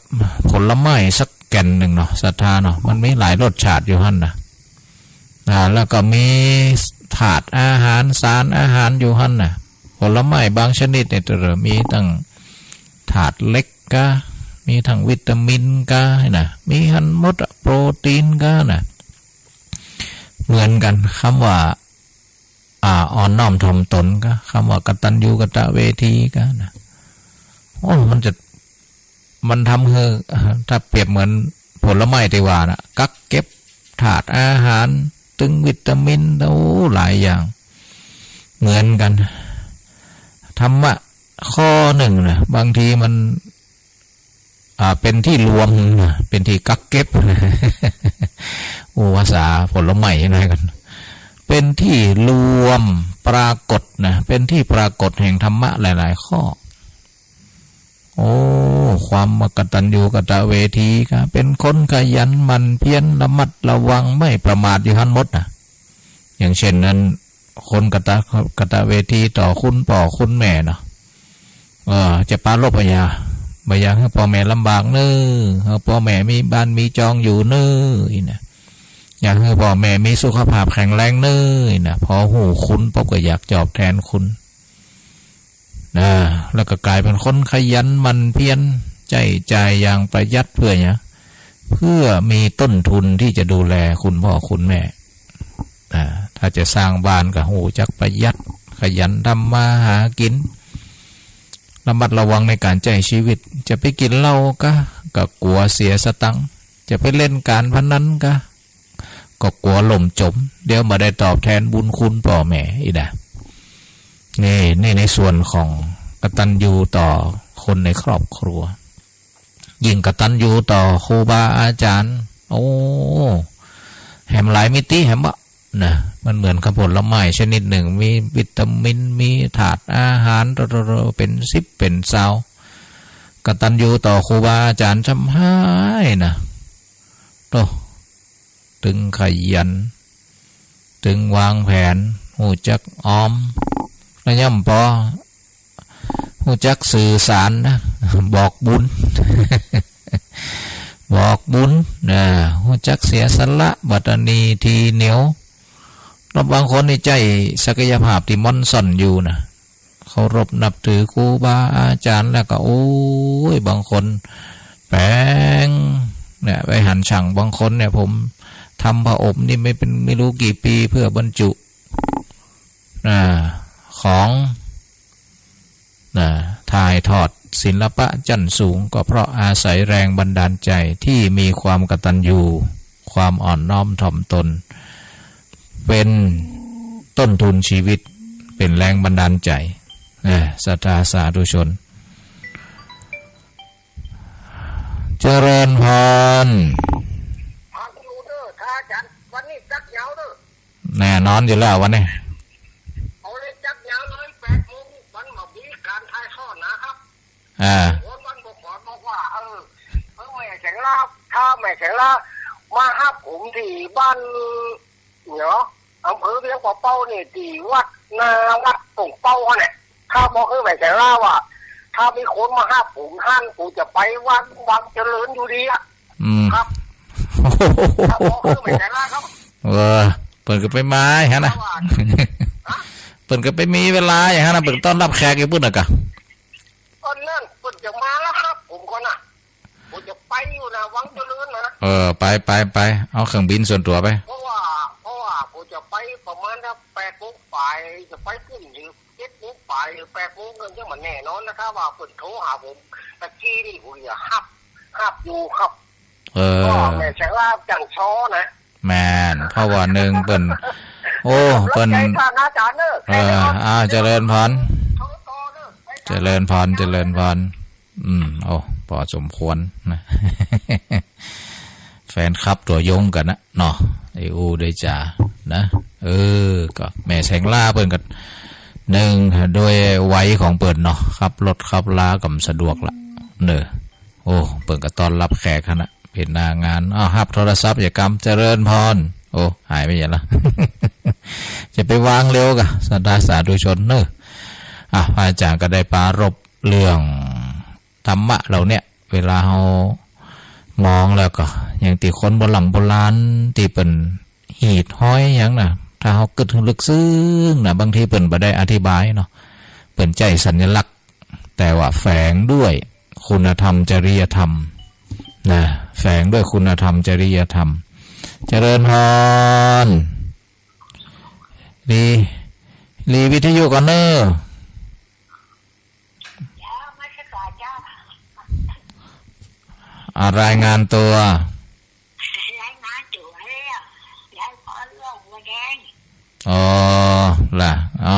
ผลไม้สักแก่นนึ่งเนาะ ศรัทธาเนาะ มันมีหลายรสชาติอยู่หั้นนะ อ่า แล้วก็มีธาตุอาหาร สารอาหารอยู่หั้นนะ ผลไม้บางชนิดเนี่ย มีตึงธาตุเหล็กกา มีตึงวิตามินกานะ มีหั้นหมดอะ โปรตีนกานะ เหมือนกั๋น กำว่า อ่า อ่อนน้อมถ่อมตนกา กำว่ากตัญญูกตเวทีกานะ โอ้ มันจะ มันทำหื้อ ถ้าเปรียบเหมือนผลไม้ตี้ว่านะ กักเก็บธาตุอาหาร ตึงวิตามิน โอ้ หลายอย่าง เหมือนกั๋น ธรรมะข้อนึ่งนะ บางทีมัน อ่า เป๋นตี้รวมนะ เป๋นตี้กักเก็บ โอ้ ภาษาผลไม้ยังไงกั๋น เป๋นตี้รวมปรากฏนะ เป๋นตี้ปรากฏแห่งธรรมะหลายๆ ข้อ โอ้ ความกตัญญูกตเวทีกา เป๋นคนขยันหมั่นเพียร ระมัดระวัง ไม่ประมาทอยู่หั้นหมดนะ อย่างเช่นนั้น คนกต กตเวทีต่อคุณป้อคุณแม่เนาะ เออ จะปรารภอะหยัง บ่อยากหื้อป้อแม่ลำบากเน้อ หื้อป้อแม่มีบ้านมีจองอยู่เน้อ อี้นะ อยากหื้อป้อแม่มีสุขภาพแข็งแรงเน้อ อี้นะ พอฮู้คุณปุ๊บก็อยากตอบแทนคุณ นะ แล้วก็ก๋ายเป๋นคนขยันหมั่นเพียร ใจ๊จ่ายอย่างประหยัด เปื้อหยัง เปื้อมีต้นทุนตี้จะดูแลคุณป้อคุณแม่ อ่า ถ้าจะสร้างบ้านก็ฮู้จักประหยัด ขยันทำมาหากิ๋น ระมัดระวังในก๋านใจ๊ชีวิต จะไปกิ๋นเหล้ากา ก็กั๋วเสียสตังค์ จะไปเล่นก๋านพนันกา ก็กั๋วล่มจ๋ม เดี๋ยวบ่ได้ตอบแทนบุญคุณป้อแม่ อี้นะ นี่ นี่ในส่วนของกตัญญูต่อคนในครอบครัว ยิ่งกตัญญูต่อครูบาอาจ๋ารย์ โอ้ แหมหลายมิติแหมบ่ นะ มันเหมือนกับผลไม้ชนิดนึ่ง มีวิตามิน มีธาตุอาหาร โตๆๆ เป๋นสิบเป๋นซาว กตัญญูต่อครูบาอาจ๋ารย์จ้ำฮ้ายนะ โต ตึงขยัน ตึงวางแผน ฮู้จักออม แล้วย่ำปอ ฮู้จักสื่อสารนะ บอกบุญ บอกบุญนะ ฮู้จักเสียสละ บ่ตระหนี่ถี่เหนียว แล้วบางคนนี่ใจ๊ศักยภาพตี้ม่อนซ่อนอยู่นะ เคารพนับถือครูบาอาจ๋ารย์แล้วก็ โอ้ย บางคนแป๋งเนี่ย ไปหันช่างบางคนเนี่ย ผมทำผ้าอบนี่ไม่เป็น ไม่รู้กี่ปีเพื่อบรรจุ อ่า ของ นะ ถ่ายทอดศิลปะชั้นสูง ก็เพราะอาศัยแรงบันดาลใจที่มีความกตัญญู ความอ่อนน้อมถ่อมตน เป๋นต้นทุนชีวิต เป๋นแรงบันดาลใจ นะ ศรัทธาสาธุชน เจริญพร พาคุณเด้อ ท่านอาจ๋ารย์ วันนี้จักยาวเด้อ แน่นอนอยู่แล้ววันนี้ เอาเลยจักยาวเลย แปดโมง มันบ่มีก๋านถ่ายทอดนะครับ อ่า คนมันบ่ขอบอกว่า เออ เออ แม่แสงลา ถ้าแม่แสงลามาฮับผมตี้บ้าน เนาะ อำเภอเวียงป่าเป้านี่ ตี้วัดนา วัดตรงเป้าหั้นแหละ ถ้าบอกหื้อแม่แสงลาว่า ถ้ามีคนมาฮับผมหั้น ผมจะไปวัดวังเจริญอยู่ดีอะ อืม ครับ ถ้าบอกหื้อแม่แสงลาครับ เออ เปิ้นก็ไปมาอย่างนั้นนะ เพราะว่า ฮะ เปิ้นก็ไปมีเวลาอย่างนั้นนะ เปิ้นต้อนรับแขกอยู่ปุ้นน่ะกะ ตอนนั้นเปิ้นจะมาแล้วครับ ผมก็นะ ผมจะไปอยู่นะ วังเจริญนะ เออ ไป ไป ไป เอาเครื่องบินส่วนตั๋วไป เพราะว่า เพราะว่าผมจะไปประมาณสักแปดโมงปลาย จะไปปุ้นถึงเจ็ดโมงปลายหรือแปดโมง ก็ยังบ่แน่นอนนะครับ ว่าเปิ้นโทรหาผมตะกี้นี่ ผมจะฮับ ฮับอยู่ครับ เออ ก็แม่แสงลาจังซ้อนะ แม่น เพราะว่านึ่งเปิ้น โอ้ เปิ้น ขอบใจท่านอาจ๋ารย์เนอะ เออ อ่า เจริญพร โทรต่อเนอะ เจริญพร เจริญพร อืม โอ้ ปอสมควรนะ แฟนคลับตัวยงกั๋นนะเนาะ ไอ้อู้ได้จ๋านะ เออ ก็แม่แสงล่าเปิ้นก็ นึ่ง ด้วยวัยของเปิ้นเนาะ ขับรถขับลาก็บ่สะดวกละ เนอะ โอ้ เปิ้นก็ต้อนรับแขกหั้นนะ เป๋นหน้างาน อ้าว ฮับโทรศัพท์ ยะกำ เจริญพร โอ้ หายไปหยังละ จะไปวางเร็วก่ะ ศรัทธาสาธุชนเนอะ อ่ะ พระอาจ๋ารย์ก็ได้ปรารภเรื่องธรรมะเหล่าเนี้ย เวลาเฮามองแล้วก็ อย่างตี้คนโบร่ำโบราณตี้เปิ้น หีดห้อยหยังน่ะ ถ้าเฮากึ๊ดหื้อลึกซึ้งน่ะ บางทีเปิ้นบ่ได้อธิบายเนาะ เปิ้นใจ๊สัญลักษณ์ แต่ว่าแฝงด้วยคุณธรรมจริยธรรมนะ แฝงด้วยคุณธรรมจริยธรรม เจริญพร หลี หลีวิทยุก่อนเนอะ เจ้า นมัสการเจ้า อ่ะ รายงานตั๋ว รายงานตั๋วแล้ว ยายพรหลวงบัวแดง อ๋อ ล่ะ เอ้า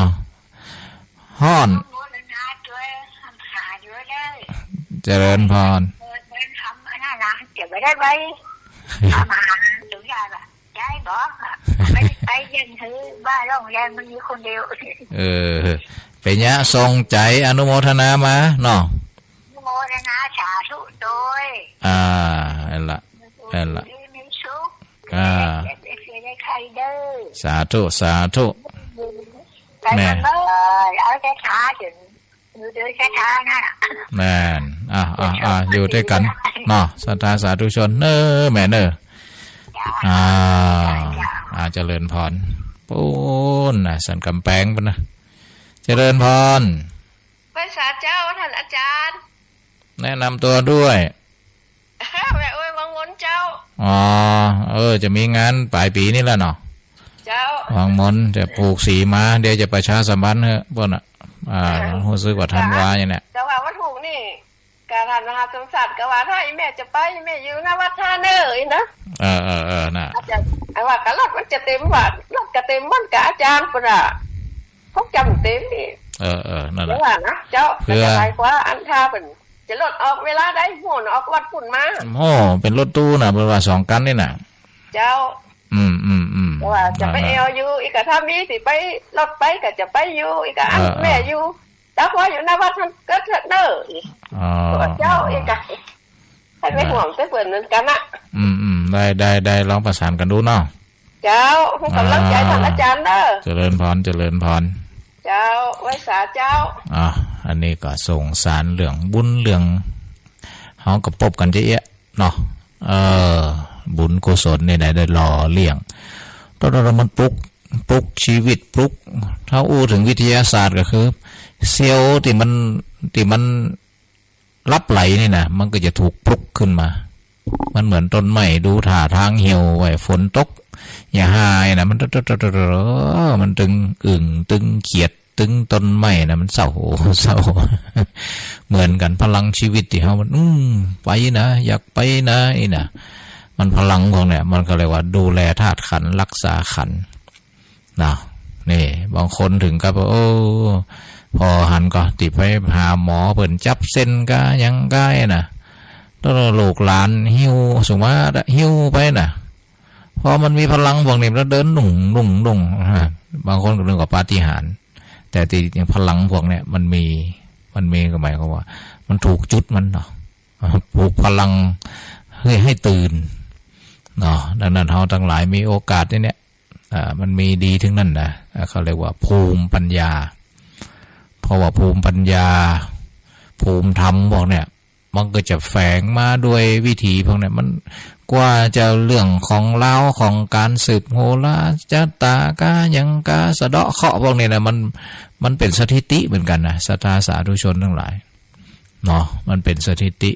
ฮ้อน โมทนาตั๋ว ทำหาอยู่เด้อ เจริญพร เออ เดินทำอันนั้นนะ จะบ่ได้ไป ทำหาตั๋วยายละ ยายบอกอะ ไป ไปเยี่ยมหื้อบ้านโรงแรมมันมีคนเดียว เออ เป๋นหยัง ส่งใจ๋อนุโมทนามาเนาะ อนุโมทนาสาธุโตย อ่า นั่นละ นั่นละ อยู่ดีมีสุข อ่า อย่าเจ็บอย่าไข้เด้อ สาธุ สาธุ ไป แม่ กันเลย เอาศรัทธาเถิง อยู่โดยศรัทธานะ แม่น อ่ะ อ่ะ อ่ะ อยู่ตวยกั๋นเนาะ ศรัทธาสาธุชนเนอะ แม่เนอะ เจ้า อ่า เจ้า อ่า เจริญพร ปู๊นน่ะ สันกำแปงปู๊นน่ะ เจริญพร ไหว้สาเจ้า ต้านอาจ๋ารย์ แนะนำตั๋วด้วย แม่อ้อยวังวนเจ้า อ๋อ เออ จะมีงานป๋ายปี๋นี่แหละเนาะ เจ้า วังวนจะผูกสีมา เดี๋ยวจะประชาสัมพันธ์หื้อปู๊นน่ะ อ่า เออ ฮู้สึกว่าธันวาเนี่ยแหละ แต่ว่าวันถูกนี่ ก็ต้านมหาสมศักดิ์ก็ว่า ถ้าอี่แม่จะไป แม่อยู่หน้าวัดท่าเน่ออีกนะ เออ เออ เออ น่ะ อาจ๋ารย์ ไอ้ว่าก็รถมันจะเต็มว่า รถก็เต็ม มันก็อาจ๋ารย์ปู๊นน่ะ พวกจำเต็มอีก เออ เออ นั่นแหละ แต่ว่านะ เจ้า เผื่อ ก็จะไปกว่า อันถ้าเปิ้นจะรถออกเวลาใด โหนออกวัดปู๊นมา โอ้ เป๋นรถตู้น่ะ เปิ้นว่าสองคันนี่น่ะ เจ้า อืม อืม อืม แต่ว่าจะไป นั่นแหละ แอ่วอยู่ อี่ก็ถ้ามีตี้ไป รถไปก็จะไปอยู่ อี่ก็อัน เออ เออ แม่อยู่ แต่ว่าอยู่หน้าวัดท่าเน่อ อ๋อ เจ้า อี่ก็ ให้ไปห่วงแต่เปิ้นเหมือนกั๋นนะ อืม อืม ได้ ได้ ได้ ลองประสานกั๋นดูเนาะ เจ้า หื้อกำลังใจ๋ อ่า ต้านอาจ๋ารย์เน่อ เจริญพร เจริญพร เจ้า ไหว้สาเจ้า อ่ะ อันนี้ก็ส่งสารเรื่องบุญเรื่อง เฮาก็ปบกั๋นเจ๊ะเนาะ เออ บุญกุศลนี่แหละได้หล่อเลี้ยง ตอนนั้นมันปลุก ปลุกชีวิต ปลุก ถ้าอู้เถิงวิทยาศาสตร์ก็คือ เซลล์ตี้มัน ตี้มัน หลับไหลนี่นะ มันก็จะถูกปลุกขึ้นมา มันเหมือนต้นไม้ ดูท่าตางเหี่ยวไว้ ฝนตก อย่าหายนะ มัน มันตึงอึ่ง ตึงเขียด ตึงต้นไม้นะ มันเศร้า เศร้า เหมือนกั๋น พลังชีวิตตี้เฮามัน อืม ไปนะ อยากไปนะ อี้นะ มันพลังพวกเนี่ย มันก็เรียกว่าดูแลธาตุขันธ์ รักษาขันธ์ นะ นี่ บางคนเถิงกับ โอ้ ผ่อหันก่อ ตี้ไปหาหมอ เปิ้นจับเส้นกาหยังกาอี้นะ แล้วลูกหลานหิ้ว สมมุติว่าหิ้วไปนะ พอมันมีพลังพวกนี้แล้วเดินดุ่งดุ่งดุ่ง อ่า บางคนก็นึกว่าปาฏิหาริย์ แต่ตี้จริงพลังพวกเนี้ยมันมี มันมีก็หมายความว่า มันถูกจุดมันเนาะ ปลุกพลังให้ ให้ตื่นเนาะ ดังนั้นเฮาตังหลายมีโอกาสนี่เนี่ย อ่า มันมีดีเถิงนั้นนะ อ่า เขาเรียกว่าภูมิปัญญา เพราะว่าภูมิปัญญา ภูมิธรรมพวกเนี่ย มันก็จะแฝงมาด้วยวิธีพวกเนี่ย มันกว่าจะเรื่องของราวของก๋านสืบโหราชะตากาหยังกาสะเดาะเคราะห์พวกนี้นะ มัน มันเป๋นสถิติเหมือนกั๋นนะ ศรัทธาสาธุชนตังหลาย เนาะ มันเป๋นสถิติ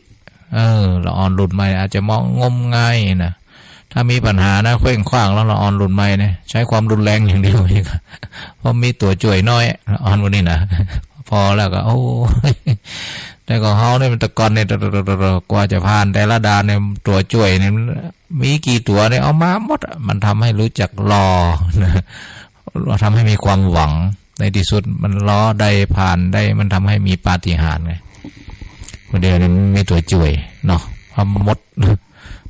เออ ละอ่อนรุ่นใหม่อาจจะมองงมงายนะ ถ้ามีปัญหานะ เคว้งคว้างแล้วละอ่อนรุ่นใหม่เนี่ย ใจ๊ความรุนแรงอย่างเดียวเอง เพราะมีตั๋วจ้วยน้อย ละอ่อนพวกนี้นะ ผ่อแล้วก็ โอ้ย แต่ของเฮาเนี่ยมันแต่ก่อนเนี่ย กว่าจะผ่านแต่ละด่านเนี่ย ตั๋วจ้วยเนี่ย มีกี่ตั๋วเนี่ย เอามาหมดอะ มันทำให้รู้จักรอนะ ทำให้มีความหวัง ในตี้สุดมันรอได้ ผ่านได้ มันทำให้มีปาฏิหาริย์ไง พ เดี๋ยวนี้มันมีตั๋วจ้วยเนาะ เพราะมด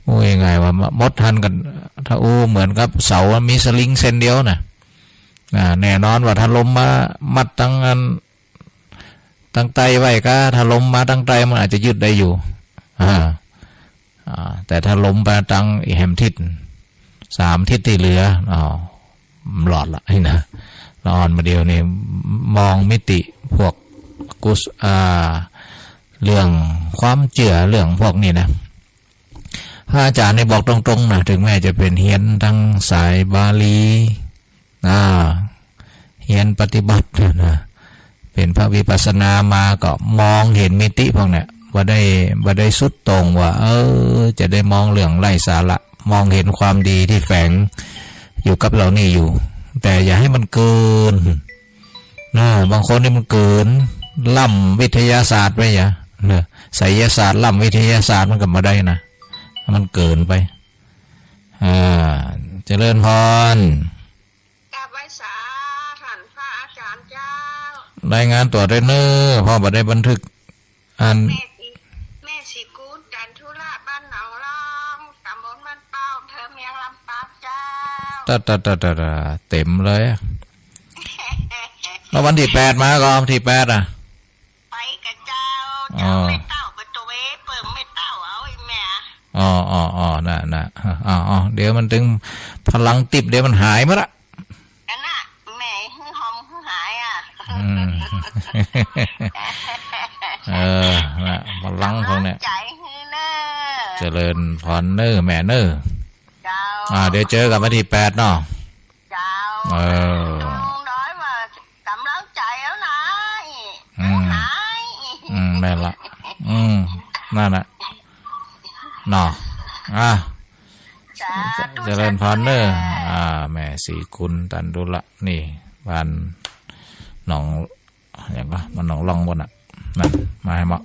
อู้ยังไงวะ มดหันกั๋น ถ้าอู้เหมือนกับเสามีสลิงเส้นเดียวน่ะ อ่า แน่นอนว่าถ้าลมมามัดตังอัน ตังใต้ไว้ก็ ถ้าลมมาตังใต้มันอาจจะยึดได้อยู่ อ่า อ่า แต่ถ้าลมไปตังอีแหมทิศ สามทิศตี้เหลือ อ้าว หลอดละ นี่นะ ละอ่อนมาเดี๋ยวนี้ มองมิติพวกกุศ- อ่า เรื่องความเจื้อ เรื่องพวกนี้นะ พระอาจ๋ารย์นี่บอกตรงๆ นะ เถิงแม้จะเป๋นเฮียนตังสายบาลี อ่า เฮียนปฏิบัตินะ เป๋นพระวิปัสสนามาก็มองหันมิติพวกเนี้ย บ่ได้ บ่ได้สุดโต่งว่า เออ จะได้มองเรื่องไร้สาระ มองหันความดีตี้แฝงอยู่กับเฮานี่อยู่ แต่อย่าหื้อมันเกิน นะ บางคนนี่มันเกิน ล้ำวิทยาศาสตร์ไปอย่า นะ ไสยศาสตร์ล้ำวิทยาศาสตร์มันก็บ่ได้นะ มันเกินไป อ่า เจริญพร กราบไหว้สาท่านพระอาจ๋ารย์เจ้า รายงานตั๋วตวยเน่อ เพราะบ่ได้บันทึก อัน แม่ศรี- แม่ศรีกุล จันทุระ บ้านหนองล่อง ตำบลบ้านเป้า อำเภอเมืองลำปางเจ้า ตะ ตะ ตะ ตะ ตะ เต็มเลย แล้ววันตี้แปดมาก่อ ตี้แปดอะ ไปกับเจ้า อ๋อ เจ้าแม่เต้าไปตระเวนเปิ่งแม่เต้าเอาไอ้แม่ อ๋อ อ๋อ อ๋อ น่ะ น่ะ อ๋อ อ๋อ เดี๋ยวมันตึงพลังติ๊บ เดี๋ยวมันหายหมดละ อันน่ะ แม่หื้อหอมหื้อหายอ่ะ อืม เออ น่ะ พลังพวกเนี้ย ใจ๋หื้อเน่อ เจริญพรเน่อแม่เน่อ เจ้า อ่า เดี๋ยวเจอกั๋นวันตี้แปดเนาะ เจ้า เออ ลุงน้อยว่ากำลังใจ๋แล้วนะ อืม หาย อืม แม่นละ อืม นั่นน่ะ เนาะ อ่ะ สาธุ เจริญพรเน่อ สาธุ อ่า แม่ศรีกุล ตันดุละ นี่ บ้านหนอง หยังวะ บ้านหนองล่องปู้นน่ะ นั่น มาหื้อเหมาะ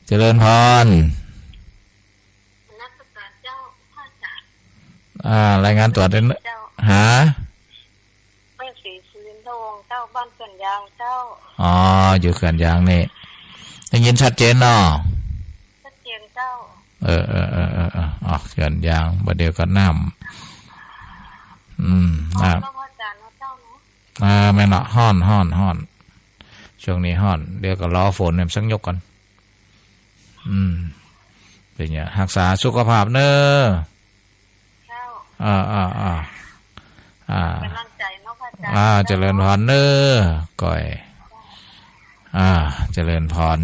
เจริญพร นมัสก๋ารเจ้า พระอาจ๋ารย์ อ่า รายงานตั๋วตวยเน่อ เจ้า หา แม่ศรีสุรินทวงศ์เจ้า บ้านเขื่อนยางเจ้า อ๋อ อยู่เขื่อนยางนี่ ได้ยินชัดเจนเนาะ ชัดเจนเจ้า เออ เออ เออ เออ เออ อ๋อ เขื่อนยาง บ่าเดี่ยวก็น้ำ อืม ฮ้อน น้ำ เนาะ พระอาจ๋ารย์เนาะเจ้าเนาะ อ่า แม่นละ ฮ้อน ฮ้อน ฮ้อน ช่วงนี้ฮ้อน เดี๋ยวก็รอฝนเนี่ยสักยกก่อน อืม เป๋นไง ฮักษาสุขภาพเน่อ เจ้า อ่า อ่า อ่า อ่า ก๋ำลังใจ๋เนาะพระอาจ๋ารย์ อ่า เจริญพรเน่อ ก้อย อ่า เจริญพร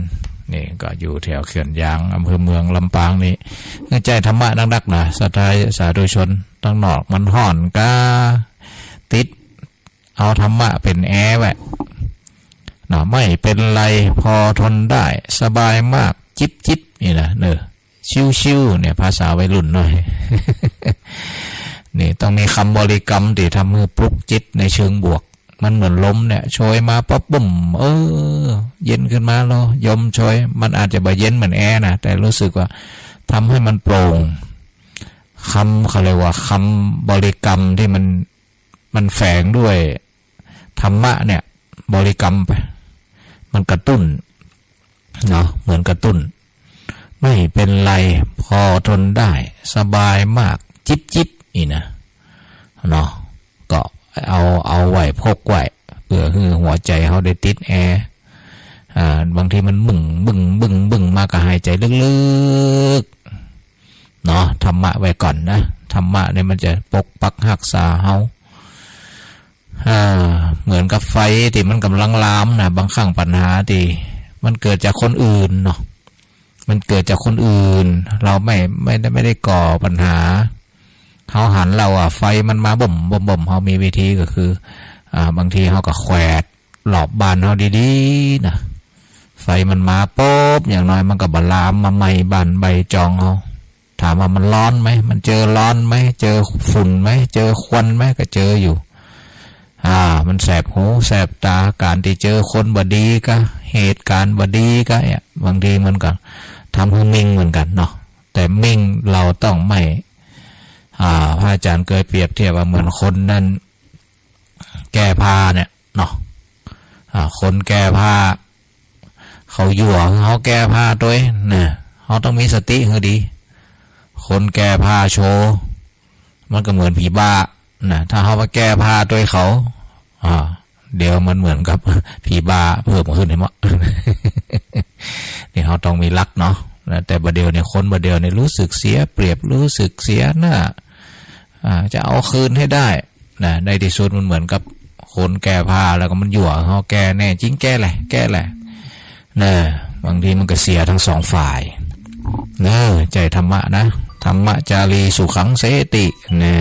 นี่ก็อยู่แถวเขื่อนยาง อำเภอเมืองลำปางนี่ ใจ๊ธรรมะนักๆ นะ ศรัทธาสาธุชน ตังนอกมันฮ้อนกา ติด เอาธรรมะเป๋นแอร์ไว้ เนาะ ไม่เป็นไร พอทนได้ สบายมาก จิบจิบ นี่นะ เนอะ ชิวๆ เนี่ย ภาษาวัยรุ่นหน่อย นี่ต้องมีกำบริกรรมตี้ทำหื้อปลุกจิตในเชิงบวก มันเหมือนลมเนี่ย โชยมาปั๊บ บุ้ม เออ เย็นขึ้นมาแล้ว ยมโชย มันอาจจะบ่เย็นเหมือนแอร์นะ แต่รู้สึกว่าทำหื้อมันโปร่ง กำ เขาเรียกว่ากำบริกรรมตี้มัน มันแฝงด้วยธรรมะเนี่ย บริกรรมไป มันกระตุ้น เนาะ เหมือนกระตุ้น ไม่เป็นไร พอทนได้ สบายมาก จิบจิบ นี่นะ เนาะ ก็เอา เอาไว้ พกไว้ เปื้อหื้อหัวใจ๋เฮาได้ติดแอร์ อ่า บางทีมันบึ้ง บึ้ง บึ้ง บึ้งมา ก็หายใจ๋ลึกๆ เนาะ ธรรมะไว้ก่อนนะ ธรรมะเนี่ยมันจะปกปักฮักษาเฮา อ่า เหมือนกับไฟตี้มันก๋ำลังลามนะ บางครั้งปัญหาตี้มันเกิดจากคนอื่นเนาะ มันเกิดจากคนอื่น เฮาไม่ ไม่ได้ ไม่ได้ก่อปัญหา เฮาหันแล้วว่าไฟมันมาบ่ม บ่ม บ่ม เฮามีวิธีก็คือ อ่า บางทีเฮาก็แขวด รอบบ้านเฮาดีๆ นะ ไฟมันมาปุ๊บ อย่างน้อยมันก็บ่ลามมาไหม้บ้านไหม้จองเฮา ถามว่ามันร้อนไหม มันเจอร้อนไหม เจอฝุ่นไหม เจอควันไหม ก็เจออยู่ อ่า มันแสบหูแสบต๋า ก๋านตี้เจอคนบ่ดีก็ เหตุก๋ารณ์บ่ดีก็เนี่ย บางทีมันก็ทำหื้อมิ่งเหมือนกั๋นเนาะ แต่มิ่งเฮาต้องไม่ อ่า พระอาจ๋ารย์เกยเปรียบเทียบว่าเหมือนคนนั้น แก้ผ้าเนี่ยเนาะ อ่า คนแก้ผ้า เขาหยั่วหื้อเฮาแก้ผ้าตวย นะ เฮาต้องมีสติหื้อดี คนแก้ผ้าโชว์ มันก็เหมือนผีบ้า นะ ถ้าเฮาไปแก้ผ้าตวยเขา อ่า เดี๋ยวมันเหมือนกับ ผีบ้าเพิ่มขึ้นใช่ไหมะ นี่เฮาต้องมีหลักเนาะ นะ แต่บ่าเดี่ยวนี่ คนบ่าเดี่ยวนี่รู้สึกเสียเปรียบ รู้สึกเสียหน้า อ่า จะเอาคืนให้ได้ นะ ในที่สุดมันเหมือนกับคนแก้ผ้า แล้วก็มันหยั่วหื้อเฮาแก้ แน่จริงแก้แหละ แก้แหละ นะ บางทีมันก็เสียทั้งสองฝ่าย เนอะ ใจ้ธรรมะนะ ธรรมจารีสุขังเสติ นะ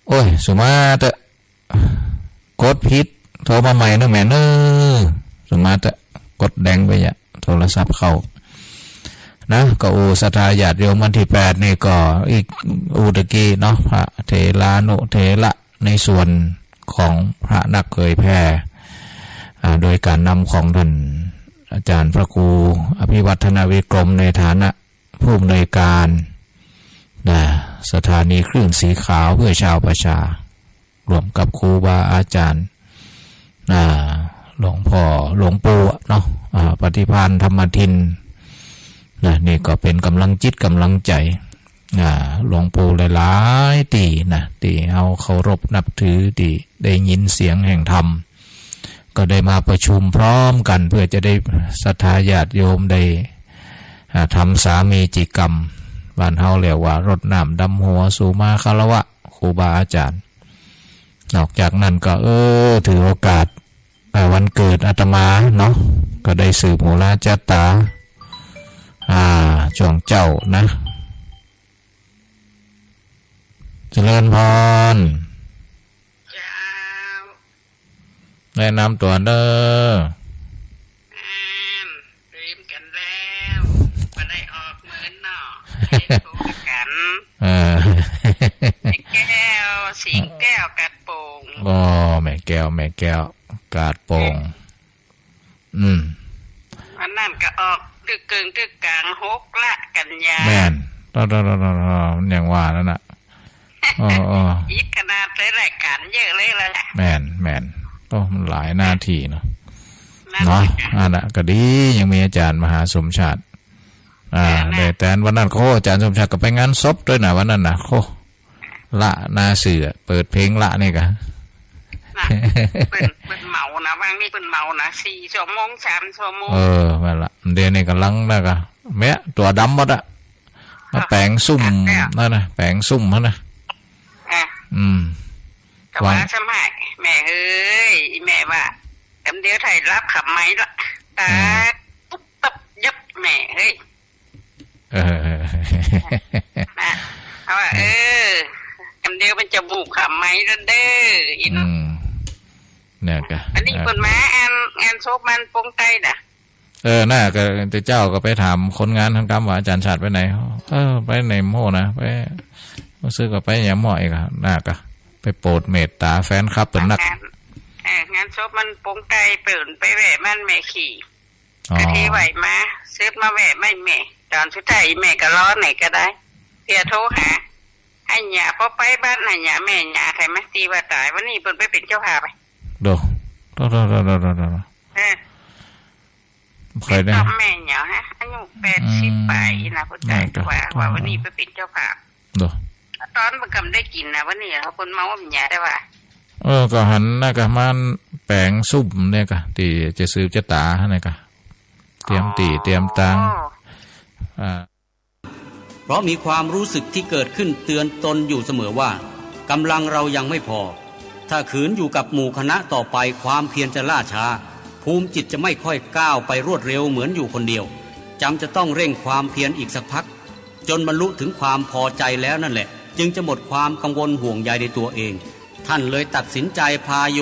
โอ้ย สุมาเตอะ กดผิด โทรมาใหม่เนอะแม่เนอะ สุมาเตอะ กดแดงไปอะ โทรศัพท์เข้า นะ ก็อู้ศรัทธาญาติโยมวันที่แปดนี่ก็ อีก อู้ตะกี้เนาะ พระเถรานุเถระ ในส่วนของพระนักเผยแผ่ อ่า โดยการนำของท่านอาจารย์พระครูอภิวัฒนวิกรม ในฐานะผู้อำนวยการ นะ สถานีคลื่นสีขาวเพื่อชาวประชา ร่วมกับครูบาอาจารย์ อ่า หลวงพ่อ หลวงปู่เนาะ อ่า ปฏิภาณธรรมทิน นะ นี่ก็เป๋นก๋ำลังจิตก๋ำลังใจ๋ อ่า หลวงปู่หลายๆ ตี้นะ ตี้เฮาเคารพนับถือ ตี้ได้ยินเสียงแห่งธรรม ก็ได้มาประชุมพร้อมกั๋น เพื่อจะได้ศรัทธาญาติโยมได้ อ่า ทำสามีจิกรรม บ้านเฮาเรียกว่ารดน้ำดำหัว สู่มาคารวะครูบาอาจารย์ นอกจากนั้นก็ เออ ถือโอกาส อ่า วันเกิดอาตมาเนาะ ก็ได้สืบโหราจาต๋า อ่า ช่วงเจ๊านะ เจริญพร เจ้า แนะนำตั๋วเน้อ แม่น ลืมกั๋นแล้ว บ่ได้ออกเหมือนเนาะ เห็นคู่กั๋น เออ แม่แก้ว สิงห์แก้ว กาดโป่ง อ๋อ แม่แก้ว แม่แก้ว กาดโป่ง อืม อันนั้นก็ออกตึกเกิ่งตึกกลาง หกละกัญญา แม่น ตอ ตอ ตอ ตอ ตอ มันยังว่านั่นน่ะ เออ เออ อิดขนาดเลย รายก๋านเยอะเลยล่ะ แม่น แม่น โอ้ มันหลายนาทีเนาะ นั่น เนาะ สิ อันน่ะ ก็ดี ยังมีอาจารย์มหาสมชาติ อ่า เออ น่ะ ได้ แต่วันนั้น โอ้ อาจารย์สมชาติก็ไปงานศพตวยนะ วันนั้นนะ โอ้ ละหน้าเสือ เปิดเพลงละนี่กะ น่ะ เปิ้น เปิ้นเมานะ วางนี่เปิ้นเมานะ สี่ชั่วโมง สามชั่วโมง เออ แม่นละ เดี๋ยวนี้ก่ำลังนะกะ แม้ตั๋วดำหมดอะ มาแป๋งซุ่ม อ่ะ นั่นนะ แป๋งซุ่มหั้นนะ อ่ะ อืม ก็ว่า ว่าซ้ำให้ แม่เฮ้ย อีแม่ว่า กำเดียวไถ่ลับขำไหมละ ตา อืม ตุ๊บตับยับ แม่เฮ้ย เออ นะ เอาว่า เออ กำเดียวมันจะบูบขำไหมละเด้อ อีน้อง อืม เนี่ยกะ อันนี้ เออ เปิ้นมา งาน งานศพมันปงไตนะ เออ น่ะ ก็ แต่เจ๊าก็ไปถามคนงานหั้นกำว่าอาจารย์ชาติไปไหน เออ ไปไหนบ่ฮู้นะ ไป บ่ฮู้สึกว่าไปหยังบ่อีกอะ น่ะกะ ไปโปรดเมตต๋าแฟนคลับเปิ้นนัก งาน เออ งานศพมันปงไต เปิ้นไปแวะมันแม่ขี่ อ๋อ ก็เทไหวมา เสิร์ชมาแวะไม่แม่ ต๋อนสุดท้ายอีแม่ก็รอไหนก็ได้ เตียโทรหา ให้หย่าพอไปบ้าน ให้หย่าแม่หย่าใครมาตีว่าต๋าย วันนี้เปิ้นไปเป๋นเจ้าภาพไป โด โด โด โด โด โด โด เออ เคยได้ ติดต่อแม่เหนียวฮะ อายุแปดสิบ อืม ปลายอีนะ ผู้ชาย น่าจะ ว่า ว่าวันนี้ไปเป๋นเจ้าภาพ โด ต๋อนมันกำได้กิ๋นนะ วันนี้เขาคนเมาว่ามันยาได้ว่า เออ ก็หันน่ะกะ มันแป๋งซุ่มเนี่ยกะ ตี้จะสืบจะต๋าเนี่ยกะ เตรียมตี้ อ๋อ เตรียมตาง อ่า เพราะมีความรู้สึกที่เกิดขึ้นเตือนตนอยู่เสมอว่า กำลังเรายังไม่พอ ถ้าขืนอยู่กับหมู่คณะต่อไป ความเพียรจะล่าช้า ภูมิจิตจะไม่ค่อยก้าวไปรวดเร็วเหมือนอยู่คนเดียว จำจะต้องเร่งความเพียรอีกสักพัก จนบรรลุถึงความพอใจแล้วนั่นแหละ จึงจะหมดความกังวลห่วงใยในตัวเอง ท่านเลยตัดสินใจพา